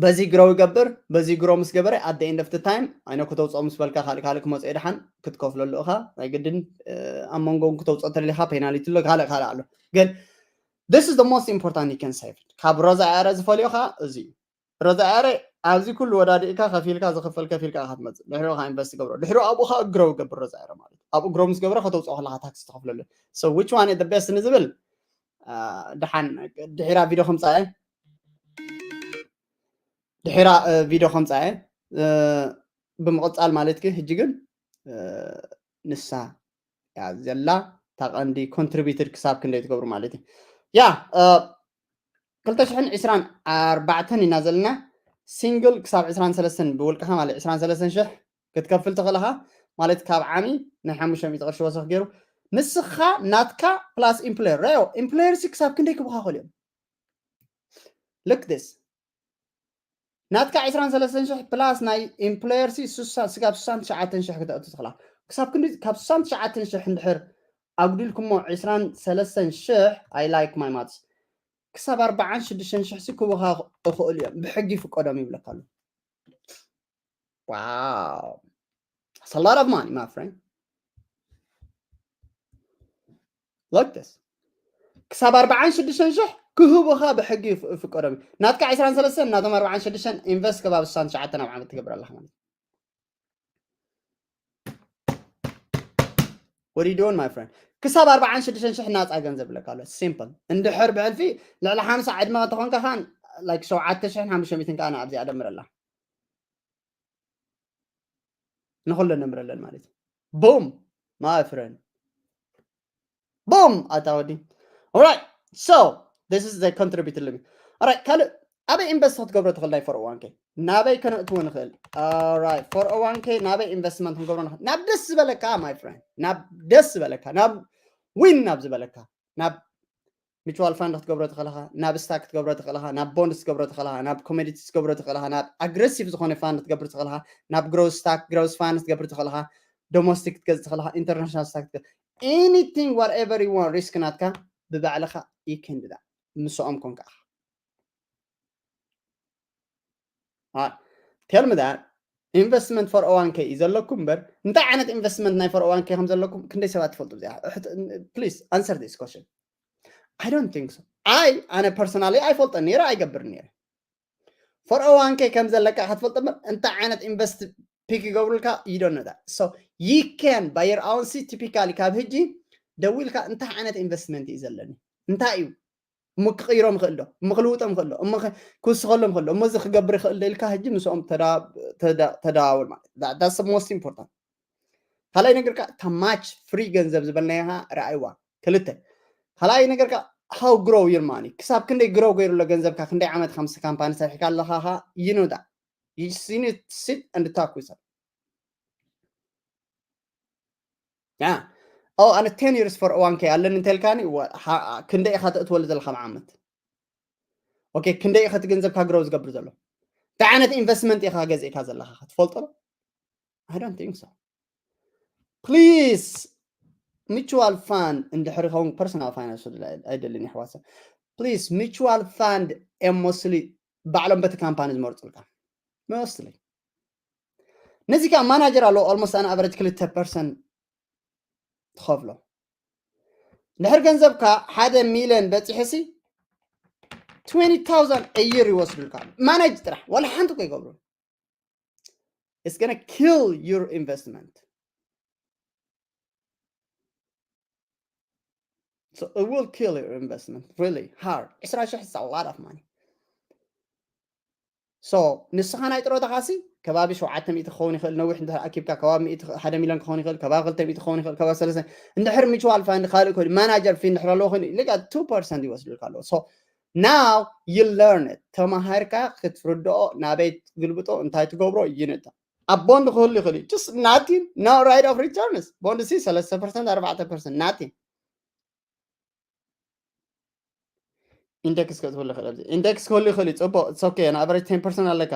በዚ grow ይገብር በዚ grow ምስ ገበረ at the end of the time ኣይነ ክተውፅኦ ምስ በልካ ካልእ ካልእ ክመፅኦ ደሓን ክትከፍለሉ እኻ ናይ ግድን ኣብ መንጎ ክተውፅኦ ተደሊኻ penalty ኣሎ ካልእ ካልእ ኣሎ ግን this is the most important you can save ካብ ሮዛ ኣረ ዝፈልዮ ኸዓ እዚ እዩ ሮዛ ኣረ ኣብዚ ኩሉ ወዳዲእካ ከፊልካ ዝኽፈል ከፊልካ ኢኻ ትመፅእ ድሕሪኡ ኸዓ ኢንቨስት ገብሮ ድሕሪኡ ኣብኡ ኸዓ grow ይገብር ሮዛ ኣረ ማለት ኣብኡ grow ምስ ገብረ ከተውፅኦ ከለኻ ታክስ ትኸፍለሉ so which one is the best ንዝብል ደሓን ድሒራ ቪድዮ ከምፃ እየ ድሒራ ቪድዮ ከምፃ እየ ብምቕፃል ማለት ግን ሕጂ ግን ንሳ እያ ዘላ እታ ቀንዲ contributed ክሳብ ክንደይ ትገብሩ ማለት እዩ ያ ክልተ ሽሕን ዕስራን ኣርባዕተን ኢና ዘለና single ክሳብ ዕስራን ሰለስተን ብውልቅኻ ማለት ዕስራን ሰለስተን ሽሕ ክትከፍል ትኽእል ኢኻ ማለት ካብ ዓሚ ናይ ሓሙሽተ ሚእቲ ቅርሺ ወሰኽ ገይሩ ንስኻ ናትካ plus employer ራዮ employer ሲ ክሳብ ክንደይ ክብኻ ኽእል እዮም look this ናትካ ዕስራን ሰለስተን ሽሕ plus ናይ employer ሲ ስሳን ስጋብ ስሳን ትሽዓተን ሽሕ ክተእቱ ትኽእላ ክሳብ ክንዲ ካብ ስሳን ትሽዓተን ሽሕ እንድሕር ኣጉዲልኩሞ ዕስራን ሰለስተን ሽሕ I like my maths ክሳብ ኣርባዓን ሽዱሽተን ሽሕ ሲ ክቡኻ እኽእሉ እዮም ብሕጊ ይፍቀዶም ይብለካ ኣሎ wow that's a lot of money my friend look this ክሳብ ኣርባዓን ሽዱሽተን ሽሕ ክህቡኻ ብሕጊ ይፍቀዶም ናትካ ዕስራን ሰለስተን ናቶም ኣርባዓን ሽዱሽተን ኢንቨስት ከባብ ስሳን ትሽዓተን ኣብ ዓመት ትገብር ኣለኻ ማለት What are you doing, my friend? ክሳብ ኣርባዓን ሽዱሽተን ሽሕ ናፃ ገንዘብ ይብለካ ኣሎ simple እንድሕር ብሕልፊ ልዕሊ ሓምሳ ዕድመ ከተኾንካ ኻን like ሸውዓተ ሽሕን ሓሙሽተ ሚእትን ከዓ ኣብዚኣ ደምረላ ንኹለን ነምረለን ማለት እዩ boom my friend boom ኣታ ወዲ alright so this is the contributed limit alright ካልእ ኣበይ ኢንቨስት ክትገብሮ ትኽእል ናይ ፎር ኦ ዋን ኬ ናበይ ከነእትዎ ንኽእል alright ፎር ኦ ዋን ኬ ናበይ ኢንቨስትመንት ክንገብሮ ንኽእል ናብ ደስ ዝበለካ my friend ናብ ደስ ዝበለካ ናብ ዊን ናብ ዝበለካ ናብ mutual fund ክትገብሮ ትኽእል ኢኻ ናብ stock ክትገብሮ ትኽእል ኢኻ ናብ bonds ክትገብሮ ትኽእል ኢኻ ናብ commodities ክትገብሮ ትኽእል ኢኻ ናብ aggressive ዝኾነ fund ክትገብር ትኽእል ኢኻ ናብ growth stock growth fund ክትገብር ትኽእል ኢኻ domestic ክትገዝእ ትኽእል ኢኻ international stock anything whatever you want risk ናትካ ብባዕልኻ you can do that ምስኦም ኮንካ ኢኻ tell me that investment for ኦዋን ኬ እዩ ዘለኩም እምበር እንታይ ዓይነት ኢንቨስትመንት ናይ ፎር ኦዋን ኬ ከም ዘለኩም ክንደይ ሰባት ትፈልጡ እዚኣ please answer this question I don't think so I ኣነ personally ኣይፈልጠን ነይረ ኣይገብርን ነይረ ፎር ኦዋን ኬ ከም ዘለካ ክትፈልጥ እምበር እንታይ ዓይነት ኢንቨስት ፒክ ይገብሩልካ you don't know that so you can by your own ሲ typically ካብ ህጂ ደዊልካ እንታይ ዓይነት ኢንቨስትመንት እዩ ዘለኒ እንታይ እዩ እሞ ክቕይሮም ይኽእል ዶ እሞ ክልውጦም ይኽእል ዶ እሞ ክውስኸሎም ይኽእል ዶ እሞ እዚ ክገብር ይኽእል ዶ ኢልካ ሕጂ ምስኦም ተደዋወል ማለት that's most important ካልኣይ ነገር ከዓ ተማች ፍሪ ገንዘብ ዝበልናዮ ከዓ ረኣይዋ ክልተ ካልኣይ ነገር ከዓ how grow your money ክሳብ ክንደይ ግሮው ገይሩሎ ገንዘብካ ክንደይ ዓመት ከምስ ካምፓኒ ሰሪሕካ ኣለኻ ከዓ you know that you need to sit and talk with them yeah oh ኣነ ten years for one k ኣለኒ እንተልካኒ ክንደይ ኢኻ ተእትወሉ ዘለካ ብዓመት okay ክንደይ ኢኻ እቲ ገንዘብካ ግረው ዝገብር ዘሎ እንታይ ዓይነት ኢንቨስትመንት ኢኻ ገዚእካ ዘለካ ክትፈልጦ I don't think so please mutual fund እንድሕር ይኸውን personal finance ኣይደልን ይሕዋሰ please mutual fund mostly ባዕሎም በቲ ካምፓኒ ዝመርፁልካ mostly ነዚ ከዓ ማናጀር ኣለዎ almost an average ክልተ percent ትኸፍሎ እንድሕር ገንዘብካ ሓደ ሚሊዮን በፂሕሲ twenty thousand a year ይወስዱልካ ማናጅ ጥራሕ ዋላ ሓንቲ እኮ ይገብሩ it's gonna kill your investment so it will kill your investment really hard ዕስራ ሽሕ is a lot of money So ንስኻ ናይ ጥሮታኻ ሲ ከባቢ ሸውዓተ ሚእቲ ክኸውን ይኽእል፣ ነዊሕ እንድሕር ኣኪብካ ከባቢ ሚእቲ፣ ሓደ ሚልዮን ክኸውን ይኽእል፣ ከባቢ ክልተ ሚእቲ ክኸውን ይኽእል፣ ከባቢ ሰለስተ፣ እንድሕር mutual fund ካልእ ኮይኑ manager fee እንድሕር ኣለዎ ኮይኑ like two percent ይወስዱልካ ኣለዎ። So now you learn it፣ ተማሃርካ ክትርድኦ፣ ናበይ ትግልብጦ፣ እንታይ ትገብሮ ይንታ። ኣብ ቦንድ ክህሉ ይኽእል እዩ፣ just nothing፣ no rate of returns። ቦንድ ሲ ሰለስተ percent ኣርባዕተ percent nothing። ኢንደክስ ክትህሉ ይኽእል፣ ኣብዚ ኢንደክስ ክህሉ ይኽእል እዩ፣ ጽቡቕ፣ it's okay፣ on average ten percent ኣለካ።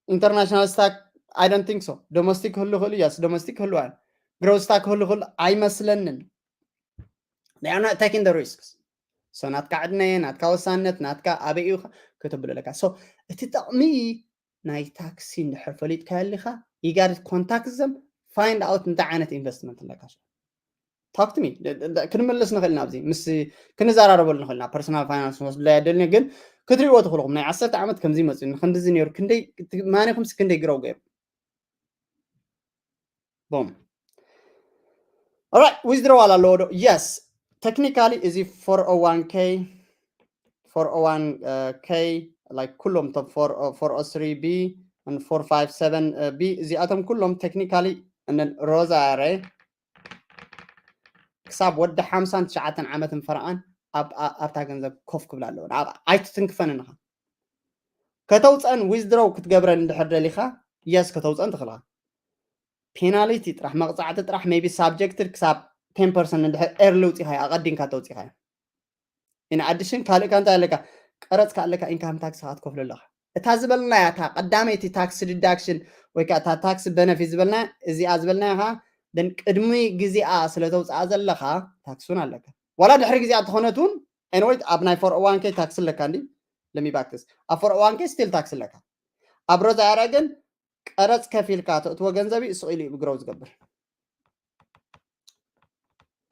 International stock I don't think so። Domestic ክህሉ ይኽእል እዩ፣ yes፣ domestic ክህሉ ኣሎ። Growth stock ክህሉ ይኽእል ኣይመስለንን። They are not taking the risks። So ናትካ ዕድመ፣ ናትካ ወሳነት፣ ናትካ ኣበይ እዩ ከተብሎ ኣለካ። So እቲ ጥቕሚ ናይ ታክሲ እንድሕር ፈሊጥካ ያሊኻ፣ you gotta contact them፣ find out እንታይ ዓይነት ኢንቨስትመንት ኣለካ። Talk to me። ክንምልስ ንኽእል ኢና፣ ኣብዚ ምስ ክንዘራረበሉ ንኽእል ኢና። Personal finance ንወስድላ ያደልኒ፣ ግን ክትሪእዎ ትኽእልኹም። ናይ ዓሰርተ ዓመት ከምዚ መፅኡ፣ ክንድዚ ነይሩ፣ ክንደይ ማኔኹምስ ክንደይ ግረው ገይሩ። ቦም። Alright፣ withdrawal ኣለዎ ዶ? Yes። Technically እዚ four oh one k፣ four oh one k፣ like ኩሎም እቶም four oh three b and four five seven b፣ እዚኣቶም ኩሎም technically፣ and then ሮዛ ኣረ ክሳብ ወዲ ሓምሳን ትሽዓተን ዓመትን ፈረቓን ኣብታ ገንዘብ ኮፍ ክብላ ኣለዎ። ኣብኣ ኣይትትንክፈን እንኻ። ከተውፀን withdraw ክትገብረን እንድሕር ደሊኻ፣ yes፣ ከተውፀን ትኽእልኻ። ፔናሊቲ ጥራሕ፣ መቕፃዕቲ ጥራሕ፣ maybe subjected ክሳብ ten percent እንድሕር ኤርሊ ውፂኻዮ፣ ኣቐዲምካ ተውፂኻዮ። In addition ካልእ ካ እንታይ ኣለካ? ቀረፅካ ኣለካ፣ ኢንካም ታክስ ካ ትከፍሎ ኣለካ። እታ ዝበልናያ፣ እታ ቀዳመይቲ ታክስ ዲዳክሽን ወይ ከዓ እታ ታክስ በነፊት ዝበልና፣ እዚኣ ዝበልናያ ካ ደን ቅድሚ ግዜኣ ስለ ተውፅኣ ዘለኻ ታክስ እውን ኣለካ። ዋላ ድሕሪ ግዜኣ ተኾነት እውን፣ anyway፣ ኣብ ናይ four oh one k ታክስ ኣለካ እንዲ፣ let me back this፣ ኣብ four oh one k still ታክስ ኣለካ። ኣብ ሮዛ ኣረ ግን ቀረፅ ከፊልካ ተእትዎ ገንዘብ እዩ፣ ስቕ ኢሉ እዩ ብግረው ዝገብር።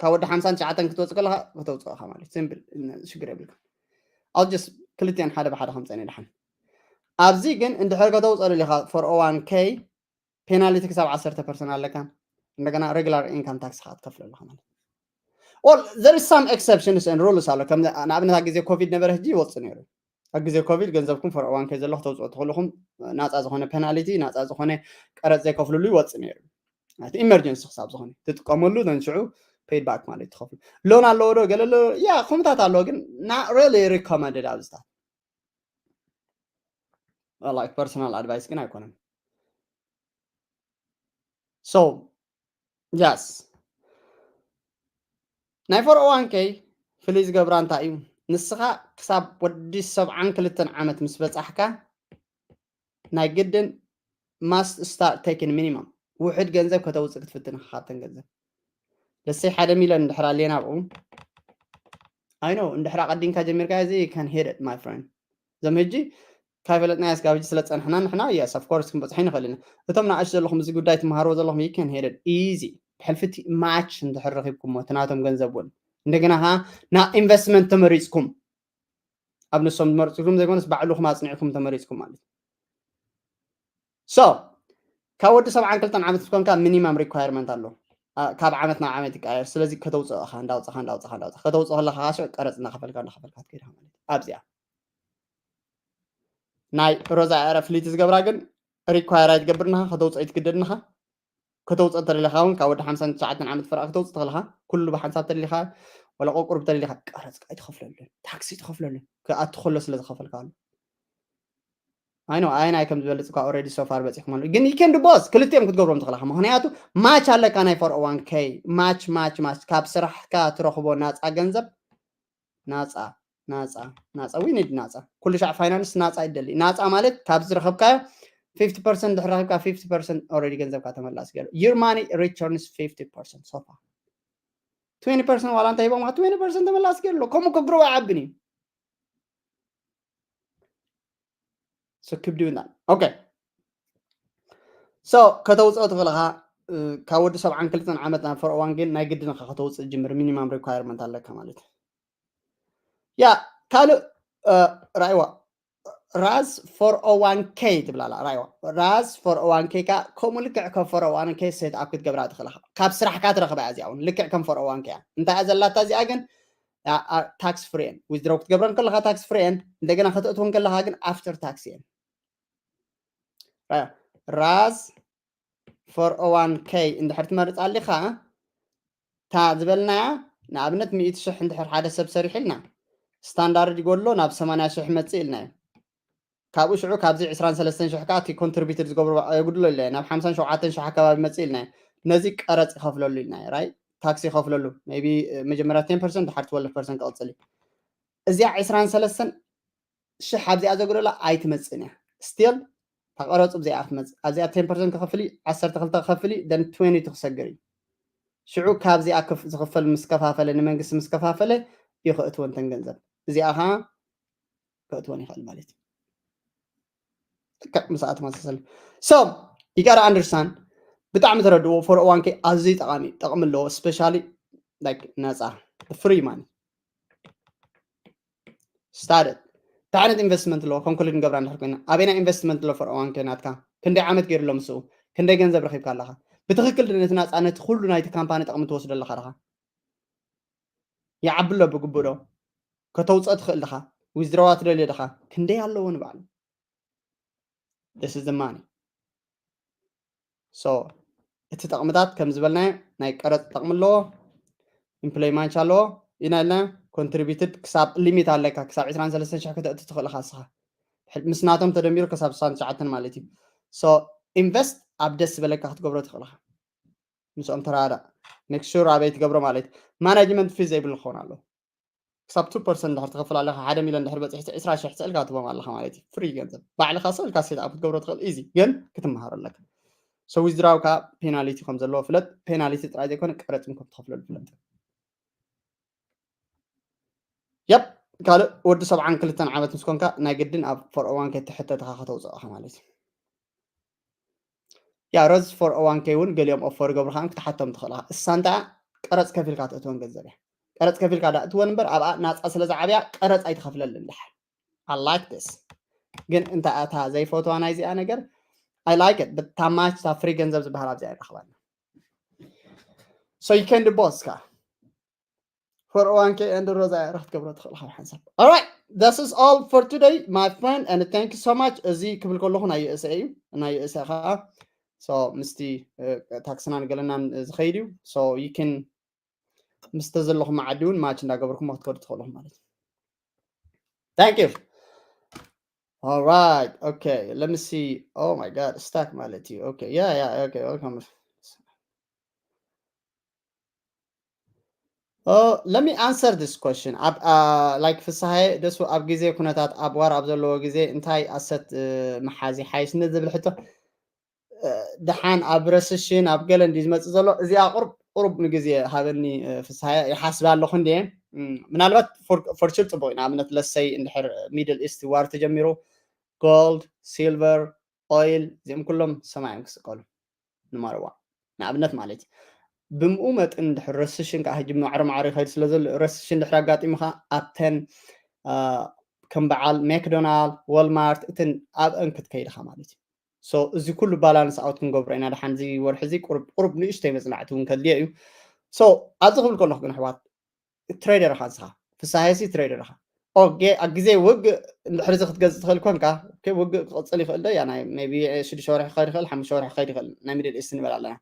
ካብ ወዲ ሓምሳን ትሽዓተን ክትወፅእ ከለኻ ከተውፅኦ ኢኻ ማለት፣ ሲምፕል፣ ሽግር የብልካ። I'll just ክልቲኣን ሓደ ብሓደ ከምፀን እየ ደሓን። ኣብዚ ግን እንድሕር ከተውፅኦ ደሊኻ four oh one k ፔናልቲ ክሳብ ዓሰርተ ፐርሰንት ኣለካ። እንደገና ሬጉላር ኢንካም ታክስ ካ ትከፍል ኣለኻ ማለት። Well, there is some exceptions and rules ኣሎ። ከም ንኣብነት ኣብ ግዜ ኮቪድ ነበረ፣ ሕጂ ይወፅእ ነይሩ። ኣብ ግዜ ኮቪድ ገንዘብኩም four oh one k ዘሎ ክተውፅኦ ትኽእልኹም፣ ናፃ ዝኾነ ፔናልቲ፣ ናፃ ዝኾነ ቀረፅ ዘይከፍልሉ ይወፅእ ነይሩ። እቲ ኢመርጀንሲ ክሳብ ዝኾነ ትጥቀመሉ፣ then ሽዑ ፔይድ ባክ ማለት ትኸፍሉ። ሎን ኣለዎ ዶ? ገለ ኣሎ፣ ያ፣ ከምታት ኣለዎ፣ ግን not really recommended ኣብዚታት። Like personal advice ግን ኣይኮነን። So yes፣ ናይ four oh one k ፍልይ ዝገብራ እንታይ እዩ? ንስኻ ክሳብ ወዲ ሰብዓን ክልተን ዓመት ምስ በጻሕካ ናይ ግድን must start taking minimum፣ ውሕድ ገንዘብ ከተውፅእ ክትፍትን ኢኻ ካብተን ገንዘብ። ለሰይ ሓደ ሚልዮን እንድሕር ኣልየና ኣብኡ፣ I know፣ እንድሕር ኣቐዲምካ ጀሚርካ፣ እዚ can hit it, my friend። እዞም ሕጂ ካይፈለጥናዮ ስጋብ ሕጂ ስለ ዝጸንሕና ንሕና፣ yes, of course፣ ክንበጽሖ ንኽእል ኢና። እቶም ንኣሽ ዘለኹም፣ እዚ ጉዳይ ትመሃርዎ ዘለኹም፣ you can hit it easy። ብሕልፊ እቲ ማች እንድሕር ረኺብኩሞ፣ እቲ ናቶም ገንዘብ እውን። እንደገና ኸዓ ናብ ኢንቨስትመንት ተመሪጽኩም፣ ኣብ ንሶም ዝመርጽኩም ዘይኮነስ ባዕልኹም ኣጽኒዕኩም ተመሪጽኩም ማለት እዩ። So ካብ ወዲ ሰብዓን ክልተን ዓመት ምስ ኮንካ ሚኒማም ሪኳየርመንት ኣሎ። ኣ፣ ካብ ዓመት ናብ ዓመት ይቀያየር። ስለዚ ከተውፅኦ ኢኻ፣ እንዳውፅኻ፣ እንዳውፅኻ፣ እንዳውፅኻ። ከተውፅኦ ከለኻ ኸዓ ሽዑ ቀረፅ እንዳኸፈልካ፣ እንዳኸፈልካ ትከይድ ኢኻ ማለት እዩ። ኣብዚኣ ናይ ሮዛ ኣረ ፍሊት ዝገብራ ግን ሪኳየር ኣይትገብር ኢኻ፣ ከተውፅኦ ኣይትግደድ ኢኻ። ከተውፅኦ እንተደሊኻ እውን ካብ ወዲ ሓምሳን ትሽዓተን ዓመት ፍርቂ ከተውፅእ ትኽእል ኢኻ። ኩሉ ብሓንሳብ ተደሊኻ፣ ወላ ቁርቁር ተደሊኻ፣ ቀረፅ ኣይትኸፍለሉን፣ ታክሲ ኣይትኸፍለሉን። ክኣቱ ከሎ ስለ ዝኸፈልካሉ። I know፣ ኣየናይ ከም ዝበልፅ እኳ ኦልሬዲ so far በፂሕኩም ኣሎ። ግን you can do both፣ ክልቲኦም ክትገብሮም ትኽእል ኢኻ። ምኽንያቱ ማች ኣለካ፣ ናይ ፎር ኦ ዋን ኬ ማች፣ ማች፣ ማች፣ ካብ ስራሕካ ትረኽቦ ናፃ ገንዘብ፣ ናፃ፣ ናፃ፣ ናፃ፣ we need ናፃ። ኩሉ ሻዕ ፋይናንስ ናፃ ይደሊ። ናፃ ማለት ካብ ዝረኸብካዮ ፊፍቲ ፐርሰንት ድሕሪ ረኺብካ፣ ፊፍቲ ፐርሰንት ኦልሬዲ ገንዘብካ ተመላሲ ገይሩ። Your money returns fifty percent so far። ትዌንቲ ፐርሰንት ዋላ እንታይ ሂቦምካ፣ ትዌንቲ ፐርሰንት ተመላሲ ገይሩ ኣሎ። ከምኡ ከግረው ኣይዓብን እዩ። So keep doing that። ኦኬ። So ከተውፅኦ ትኽእል ኢኻ፣ እ፣ ካብ ወዲ ሰብዓን ክልተን ዓመት ናብ ፎር ኦ ዋን ኬ ናይ ግድን ኢኻ ከተውፅእ ጅምር፣ ሚኒማም ሪኳየርመንት ኣለካ ማለት እዩ። ያ፣ ካልእ፣ እ፣ ራእይዋ፣ ራዝ ፎር ኦ ዋን ኬ ትብላ ኣላ፣ ራእይዋ። ራዝ ፎር ኦ ዋን ኬ ካ ከምኡ ልክዕ ከም ፎር ኦ ዋን ኬ ሴት ኣፕ ክትገብራ ትኽእል ኢኻ። ካብ ስራሕካ ትረኽባ እያ እዚኣ እውን፣ ልክዕ ከም ፎር ኦ ዋን ኬ እያ። እንታይ እያ ዘላታ እዚኣ ግን? ያ፣ ኣ፣ ታክስ ፍሪ እየን። ዊዝድሮው ክትገብረን ከለኻ ታክስ ፍሪ እየን፣ እንደገና ከተእትወን ከለኻ ግን ኣፍተር ታክስ እየን። ራዝ ፎር ኦ ዋን ኬ እንድሕር ትመርፅ ኣሊኻ፣ እታ ዝበልናያ ንኣብነት ሚእቲ ሽሕ እንድሕር ሓደ ሰብ ሰሪሕልና፣ ስታንዳርድ ይጎድሎ፣ ናብ ሰማንያ ሽሕ መፅእ ኢልናዮ። ካብኡ ሽዑ ካብዚ ዕስራን ሰለስተን ሽሕ ከዓ እቲ ኮንትሪቢትድ ዝገብሩ የጉድሎ ኢልናዮ፣ ናብ ሓምሳን ሸውዓተን ሽሕ ኣካባቢ መፅእ ኢልናዮ። ነዚ ቀረፅ ይኸፍለሉ ኢልናዮ፣ ራይት? ታክሲ ይኸፍለሉ። ሜይ ቢ መጀመርያ ቴን ፐርሰንት፣ ድሓር ትወልፍ ፐርሰንት ክቕፅል እዩ። እዚኣ ዕስራን ሰለስተን ሽሕ ኣብዚኣ ዘጉደላ ኣይትመፅእን እያ። ስቲል ተቐረፁ ብዚኣ ክትመፅእ። ኣብዚኣ ቴን ፐርሰንት ክኸፍል እዩ፣ ዓሰርተ ክልተ ክኸፍል እዩ፣ ደን ትዌንቲ ክሰግር እዩ። ሽዑ ካብዚኣ ክፍ-፣ ዝኽፈል ምስ ከፋፈለ፣ ንመንግስቲ ምስ ከፋፈለ እዩ ክእትወን ተን ገንዘብ። እዚኣ ኸዓ ክእትወን ይኽእል ማለት እዩ። ልክዕ ምስኣ ተመሳሰል። So you gotta understand፣ ብጣዕሚ ተረድእዎ። ፎር ኦ ዋን ኬ ኣዝዩ ጠቓሚ፣ ጠቕሚ ኣለዎ። ስፔሻሊ ላይክ ነፃ፣ ፍሪ ማኒ። ስታርት እንታይ ዓይነት ኢንቨስትመንት ኣለዎ? ኮንክሉድ ንገብራ እንድሕር ኮይና፣ ኣበይና ኢንቨስትመንት ኣሎ ፎር ኦ ዋን ኬ ናትካ? ክንደይ ዓመት ገይሩ ኣሎ ምስኡ? ክንደይ ገንዘብ ረኺብካ ኣለኻ? ብትኽክል ነቲ ናፃ፣ ነቲ ኩሉ ናይቲ ካምፓኒ ጠቕሚ ትወስዶ ኣለኻ ዲኻ? ይዓቢ ኣሎ ብግቡእ ዶ? ከተውፅኦ ትኽእል ዲኻ? ዊዝድሮዋ ትደልዮ ዲኻ? ክንደይ ኣለዎ ንባዕሉ? This is the money። So እቲ ጠቕምታት ከም ዝበልናዮ ናይ ቀረፅ ጠቕሚ ኣለዎ፣ ኢምፕሎይማንት ኣለዎ ኢና ኢልና። ኮንትሪቢትድ ክሳብ ሊሚት ኣለካ፣ ክሳብ ዕስራን ሰለስተን ሽሕ ከተእቱ ትኽእል ኢኻ እስኻ። ድሕሪ-፣ ምስ ናቶም ተደሚሩ ክሳብ ስሳን ትሽዓተን ማለት እዩ። So ኢንቨስት ኣብ ደስ ዝበለካ ክትገብሮ ትኽእል ኢኻ። ምስኦም ተራዳእ፣ ሜክ ሹር ኣበይ ትገብሮ ማለት እዩ። ማናጅመንት ፊ ዘይብሉ ክኸውን ኣለዎ። ክሳብ ቱ ፐርሰንት እንድሕር ትኸፍል ኣለኻ፣ ሓደ ሚልዮን እንድሕር በፂሕቲ ዕስራ ሽሕ ስእልካ ትቦም ኣለኻ ማለት እዩ። ፍሪ ገንዘብ ባዕልኻ ስእልካ ሴት ኣፕ ክትገብሮ ትኽእል፣ ኢዚ ግን ክትመሃሮ ኣለካ። So ዊዝድራው ከዓ ፔናሊቲ ከም ዘለዎ ፍለጥ። ፔናሊቲ ጥራይ ዘይኮነ ቀረፅን ከም ትኸፍለሉ ፍለጥ። የፕ ካልእ ወዲ ሰብዓን ክልተን ዓመት ምስ ኮንካ ናይ ግድን ኣብ ፎር ኦ ዋን ኬ ተሕተትኻ ከተውፅኦ ኢኻ ማለት እዩ። ያ ረዝ ፎር ኦ ዋን ኬ እውን ገሊኦም ኦፈር ይገብሩኻ ክትሓቶም ትኽእል ኢኻ። እሳ እንታ ቀረፅ ከፊልካ ትእትወን ገንዘብ እያ። ቀረፅ ከፊልካ ዳ እትወን እምበር ኣብኣ ናፃ ስለ ዝዓብያ ቀረፅ ኣይትኸፍለልን ድሓር። I like this። ግን እንታይ እታ ዘይፈትዋ ናይዚኣ ነገር፣ I like it፣ but ታማች እታ ፍሪ ገንዘብ ዝበሃል ኣብዚኣ ይረኽባና። So you can do both። ካ ፎር ኦ ዋን ኬ and ሮዛ እያ ክትገብሮ ትኽእል ካብ ሓንሳብ። Alright, this is all for today, my friend, and thank you so much። እዚ ክብል ከለኹ ናይ ዩ ኤስ ኤ እዩ፣ ናይ ዩ ኤስ ኤ ከዓ so ምስቲ ታክስናን ገለናን ዝኸይድ እዩ። So you can ምስቲ ዘለኹም ዓዲ እውን ማች እንዳገበርኩም ክትከዱ ትኽእሉ ማለት እዩ። Thank you። Alright, okay, let me see. Oh my God, stuck ማለት እዩ። Okay, yeah, yeah, okay, welcome. Oh, let me answer this question. ኣብ like ፍስሃየ ደሱ ኣብ ግዜ ኩነታት ኣብ ዋር ኣብ ዘለዎ ግዜ እንታይ ኣሰት ምሓዝ ይሓይሽ ንዝብል ሕቶ፣ ደሓን ኣብ ረስሽን ኣብ ገለ እንዲ ዝመፅእ ዘሎ እዚኣ ቁሩብ ቁሩብ ንግዜ ሃበኒ። ፍስሃየ ይሓስብ ኣለኹ እንዲ ምናልባት ፎርቹን ፅቡቅ እዩ። ንኣብነት ለሰይ እንድሕር ሚድል ኢስት ዋር ተጀሚሩ ጎልድ፣ ሲልቨር፣ ኦይል እዚኦም ኩሎም ሰማይ እዮም ክስቀሉ። ንማርዋ ንኣብነት ማለት እዩ። ብምኡ መጥን ድሕሪ ረስሽን ከዓ ሕጂ ማዕረ ማዕረ ይኸይድ ስለ ዘሎ ረስሽን ድሕሪ ኣጋጢሙካ ኣብተን ከም በዓል ሜክዶናልድ፣ ወልማርት እትን ኣብአን ክትከይድኻ ማለት እዩ። So እዚ ኩሉ ባላንስ ኣውት ክንገብሮ ኢና። ደሓን እዚ ወርሒ እዚ ቁሩብ ቁሩብ ንእሽተይ መፅናዕቲ እውን ከድልዮ እዩ። So ኣብዚ ክብል ከለኹ ግን ኣሕዋት ትሬደር ኢኻ ንስኻ። ፍስሃየሲ ትሬደር ኢኻ። ኦኬ፣ ኣብ ግዜ ውግእ እንድሕር እዚ ክትገዝእ ትኽእል ኮንካ፣ ኦኬ፣ ውግእ ክቕፅል ይኽእል ዶ? ያ ናይ ሜቢ ሽዱሽተ ወርሒ ክኸይድ ይኽእል፣ ሓሙሽተ ወርሒ ክኸይድ ይኽእል። ናይ ሚድል ኢስት ንበል ኣለና።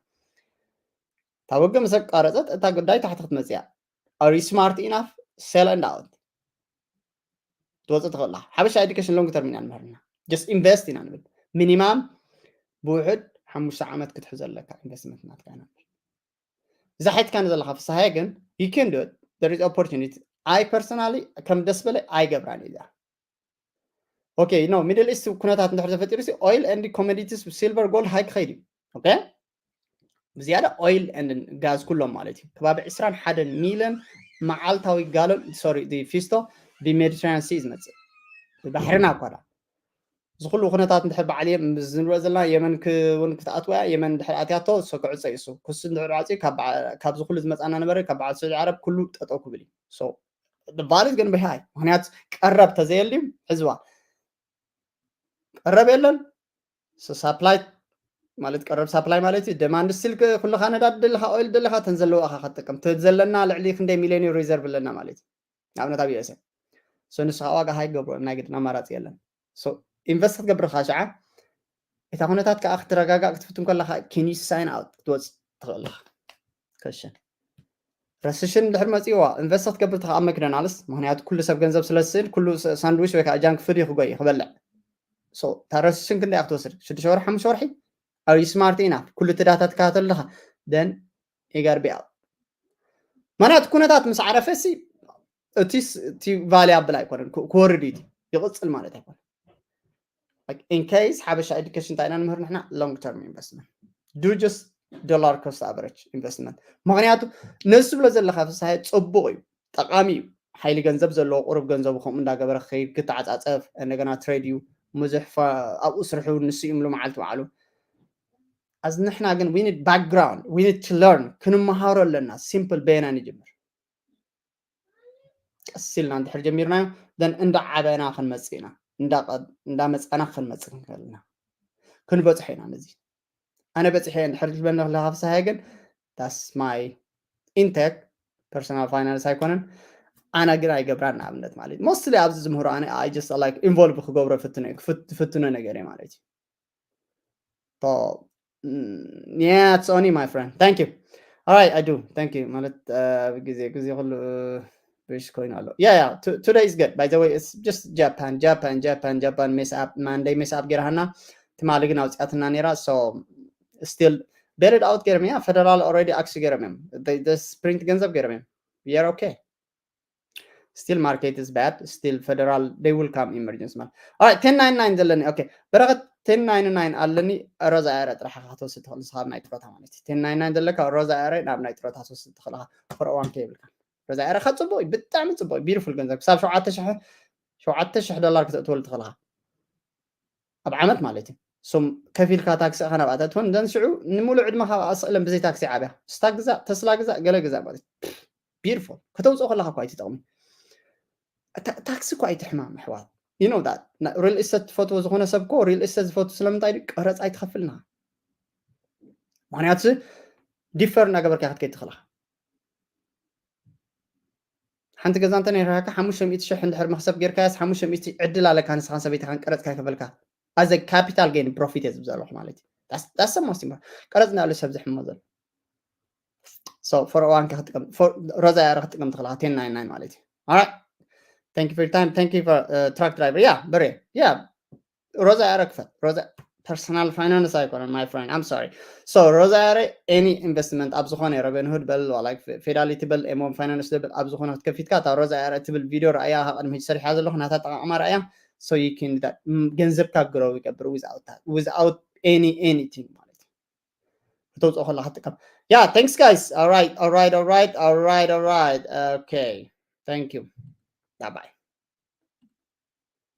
እታ ውግእ ምስ ኣቃረፀት እታ ጉዳይ ታሕቲ ክትመፅእ እያ። Are you smart enough? Sell and out። ትወፅእ ትኽእል። ሓበሻ ኤዱኬሽን ሎንግ ተርም ኢና ንምህርና። Just ኢንቨስት ኢና ንብል። ሚኒማም ብውሕድ ሓሙሽተ ዓመት ክትሕዞ ኣለካ ኢንቨስትመንት ናትካ ኢና ንብል። እዛ ሓይትካ ንዘለካ ፍስሃየ ግን you can do it። There is opportunity። I personally ከም ደስ በለ ኣይገብራን እያ። ኦኬ፣ no፣ ሚድል ኢስት ኩነታት እንድሕር ተፈጢሩ ሲ ኦይል and commodities፣ ሲልቨር፣ ጎልድ ሃይ ክኸይድ እዩ። ኦኬ፣ ብዝያዳ ኦይል and ጋዝ ኩሎም ማለት እዩ። ከባቢ ዕስራን ሓደን ሚልዮን መዓልታዊ ጋሎን፣ ሶሪ፣ ፊስቶ ብሜዲትራኒያን ሲ ዝመፅእ ብባሕርና እኳ ዳ እዚ ኩሉ ኩነታት እንድሕር በዓል የም ዝንሪኦ ዘለና የመን ክ-፣ እውን ክትኣትወያ የመን እንድሕር ኣትያቶ እሱ ክዕፀ እዩ። እሱ ክሱ እንድሕር ዓፅዩ ካብ በዓ-፣ ካብዚ ኩሉ ዝመፃና ነበረ ካብ በዓል ስዑዲ ዓረብ ኩሉ ጠጠው ክብል እዩ። So the value is gonna be high። ምክንያቱ ቀረብ ተዘየልዩ ሕዝዋ ቀረብ የለን። ሳፕላይ ማለት ቀረብ ሳፕላይ ማለት እዩ። ደማንድ ስቲል ኩልኻ ነዳድ ደለኻ ኦይል ደለኻ ተን ዘለዋኻ ክትጥቀም። እቲ ዘለና ልዕሊ ክንደይ ሚልዮን ሪዘርቭ ኣለና ማለት እዩ። ንኣብነት ኣብ ዩ ኤስ ኤ። So ንስኻ ዋጋ ሃይ ገብሮ ናይ ግድን ኣማራፂ የለን። So ኢንቨስት ክትገብር ከኣ ሽዓ እታ ኩነታት ከዓ ክትረጋጋእ ክትፍትን ከለካ can you sign out ክትወፅእ ትኽእል ኣለካ። ከሸ ረስሽን ድሕር መፅእዋ ኢንቨስት ክትገብር ተኸኣ መክደናልስ ምክንያቱ ኩሉ ሰብ ገንዘብ ስለስል ኩሉ ሳንድዊች ወይ ከዓ ጃንክ ፉድ ክጎይ ክበልዕ እታ ረስሽን ክንደይ ክትወስድ ሽዱሽተ ወርሒ ሓሙሽተ ወርሒ are you smart enough ኩሉ እቲ ዳታ ትከታተል ኣለካ then you gotta be out ምክንያቱ ኩነታት ምስ ዓረፈ ሲ እቲ ቫሊ ኣብል ኣይኮነን ክወርድ እዩ ይቕፅል ማለት ኣይኮነን in case ሓበሻ education እንታይ ኢና ንምህር ንሕና long term investment do just dollar cost average investment ምክንያቱ ነዚ ዝብሎ ዘለካ ፍሳሐ ፅቡቕ እዩ ጠቃሚ እዩ ሓይሊ ገንዘብ ዘለዎ ቁሩብ ገንዘቡ ከምኡ እንዳገበረ ክከይድ ክተዓፃፀፍ እንደገና ትሬድ እዩ ብዙሕ ኣብኡ ስርሑ ንሱ ይምሉ መዓልቲ በዓሉ as ንሕና ግን we need background we need to learn ክንመሃሮ ኣለና simple በየና ንጅምር ቀስ ኢልና እንድሕር ጀሚርናዮ then እንዳዓበና ክንመፅእ ኢና እንዳመፃና ክንመፅእ ክንክእል ኢና ክንበፅሖ ኢና ነዚ ኣነ በፅሐ እንድሕር ዝበኒ ከለካ ፍስሃየ ግን that's my intake personal finance ኣይኮነን ኣነ ግን ኣይገብራን ንኣብነት ማለት እዩ mostly ኣብዚ ዝምህሮ ኣነ I just like involve ክገብሮ ፍትኖ ነገር እዩ ማለት እዩ yeah it's only my friend thank you all right I do thank you ማለት ግዜ ግዜ ኩሉ ብሽ ኮይኑ ኣሎ yeah yeah today is good by the way it's just Japan Japan Japan Japan mess up Monday mess up ገይርሃና ትማሊ ግን ኣውፅኣትና ነይራ so still bailed out ገይሮም እያ federal already ask ገይሮም እዮም sprint ገንዘብ ገይሮም እዮም you're okay still market is bad still federal they will come emergence ማለት all right ten ninety-nine ዘለኒ okay በረኸት ten ninety-nine ኣለኒ ሮዛ ኣረ ጥራሕ ክትወስድ ትኽእል ንስኻ ናይ ጥሮታ ማለት እዩ ten ninety-nine ዘለካ ሮዛ ኣረ ናብ ናይ ጥሮታ ክትወስድ ትኽእል ኢኻ four oh one k የብልካ ሮዛ ኣረ ካብ ፅቡቅ እዩ ብጣዕሚ ፅቡቅ እዩ beautiful ገንዘብ ክሳብ ሸውዓተ ሺሕ ሸውዓተ ሺሕ ዶላር ክተእትወሉ ትኽእል ኢኻ ኣብ ዓመት ማለት እዩ ሶም ከፊልካ ታክሲ ኸ ናብኣ ተእትወን እዘን ሽዑ ንምሉእ ዕድመኻ ስእለን ብዘይ ታክሲ ዓብያ ስታ ግዛእ ተስላ ግዛእ ገለ ግዛእ ማለት beautiful ከተውፅኦ ከለካ እኳ ኣይትጠቕሚ ታክሲ እኳ ኣይትሕማም ኣሕዋት you know that real estate ትፈትዎ ዝኾነ ሰብ እኮ real estate ዝፈቱ ስለምንታይ ቀረፅ ኣይትኸፍልና ምክንያቱ differ እናገበርካ ክትከይድ ትኽእልኻ ሓንቲ ገዛ እንተ ነይራካ ሓሙሽተ ሚእቲ ሽሕ እንድሕር መክሰብ ጌርካያስ ሓሙሽተ ሚእቲ ዕድል ኣለካ ንስኻን ሰበይትኻን ቀረፅካ ይከፈልካ as a capital gain profit እየ ዝብዘለኹ ማለት እዩ that's the most important ቀረፅ እንዳሉ ሰብ ዝሕሞ ዘሎ so for one ክትጥቀም ሮዛ ያረ ክትጥቀም ትኽእልካ ten ninety-nine ማለት እዩ all right thank you for your time thank you for uh, truck driver yeah በሬ yeah ሮዛ ያረ ክፈት ሮዛ personal finance ኣይኮነን my friend I'm sorry so ሮዛ ያረ any investment ኣብ ዝኾነ Robinhood በል like Fidelity በል M one Finance በል ኣብ ዝኾነ ክትከፊትካ እታ ሮዛ ያረ ትብል ቪድዮ ረኣያ ካብ ቅድሚ ሕጂ ሰሪሓ ዘለኹ ናታ ኣጠቃቕማ ረኣያ so you can ገንዘብካ grow ይገብር without without any anything ማለት እዩ ከተውፅኦ ከለካ ትጥቀም yeah thanks guys all right all right all right all right all right okay thank you bye bye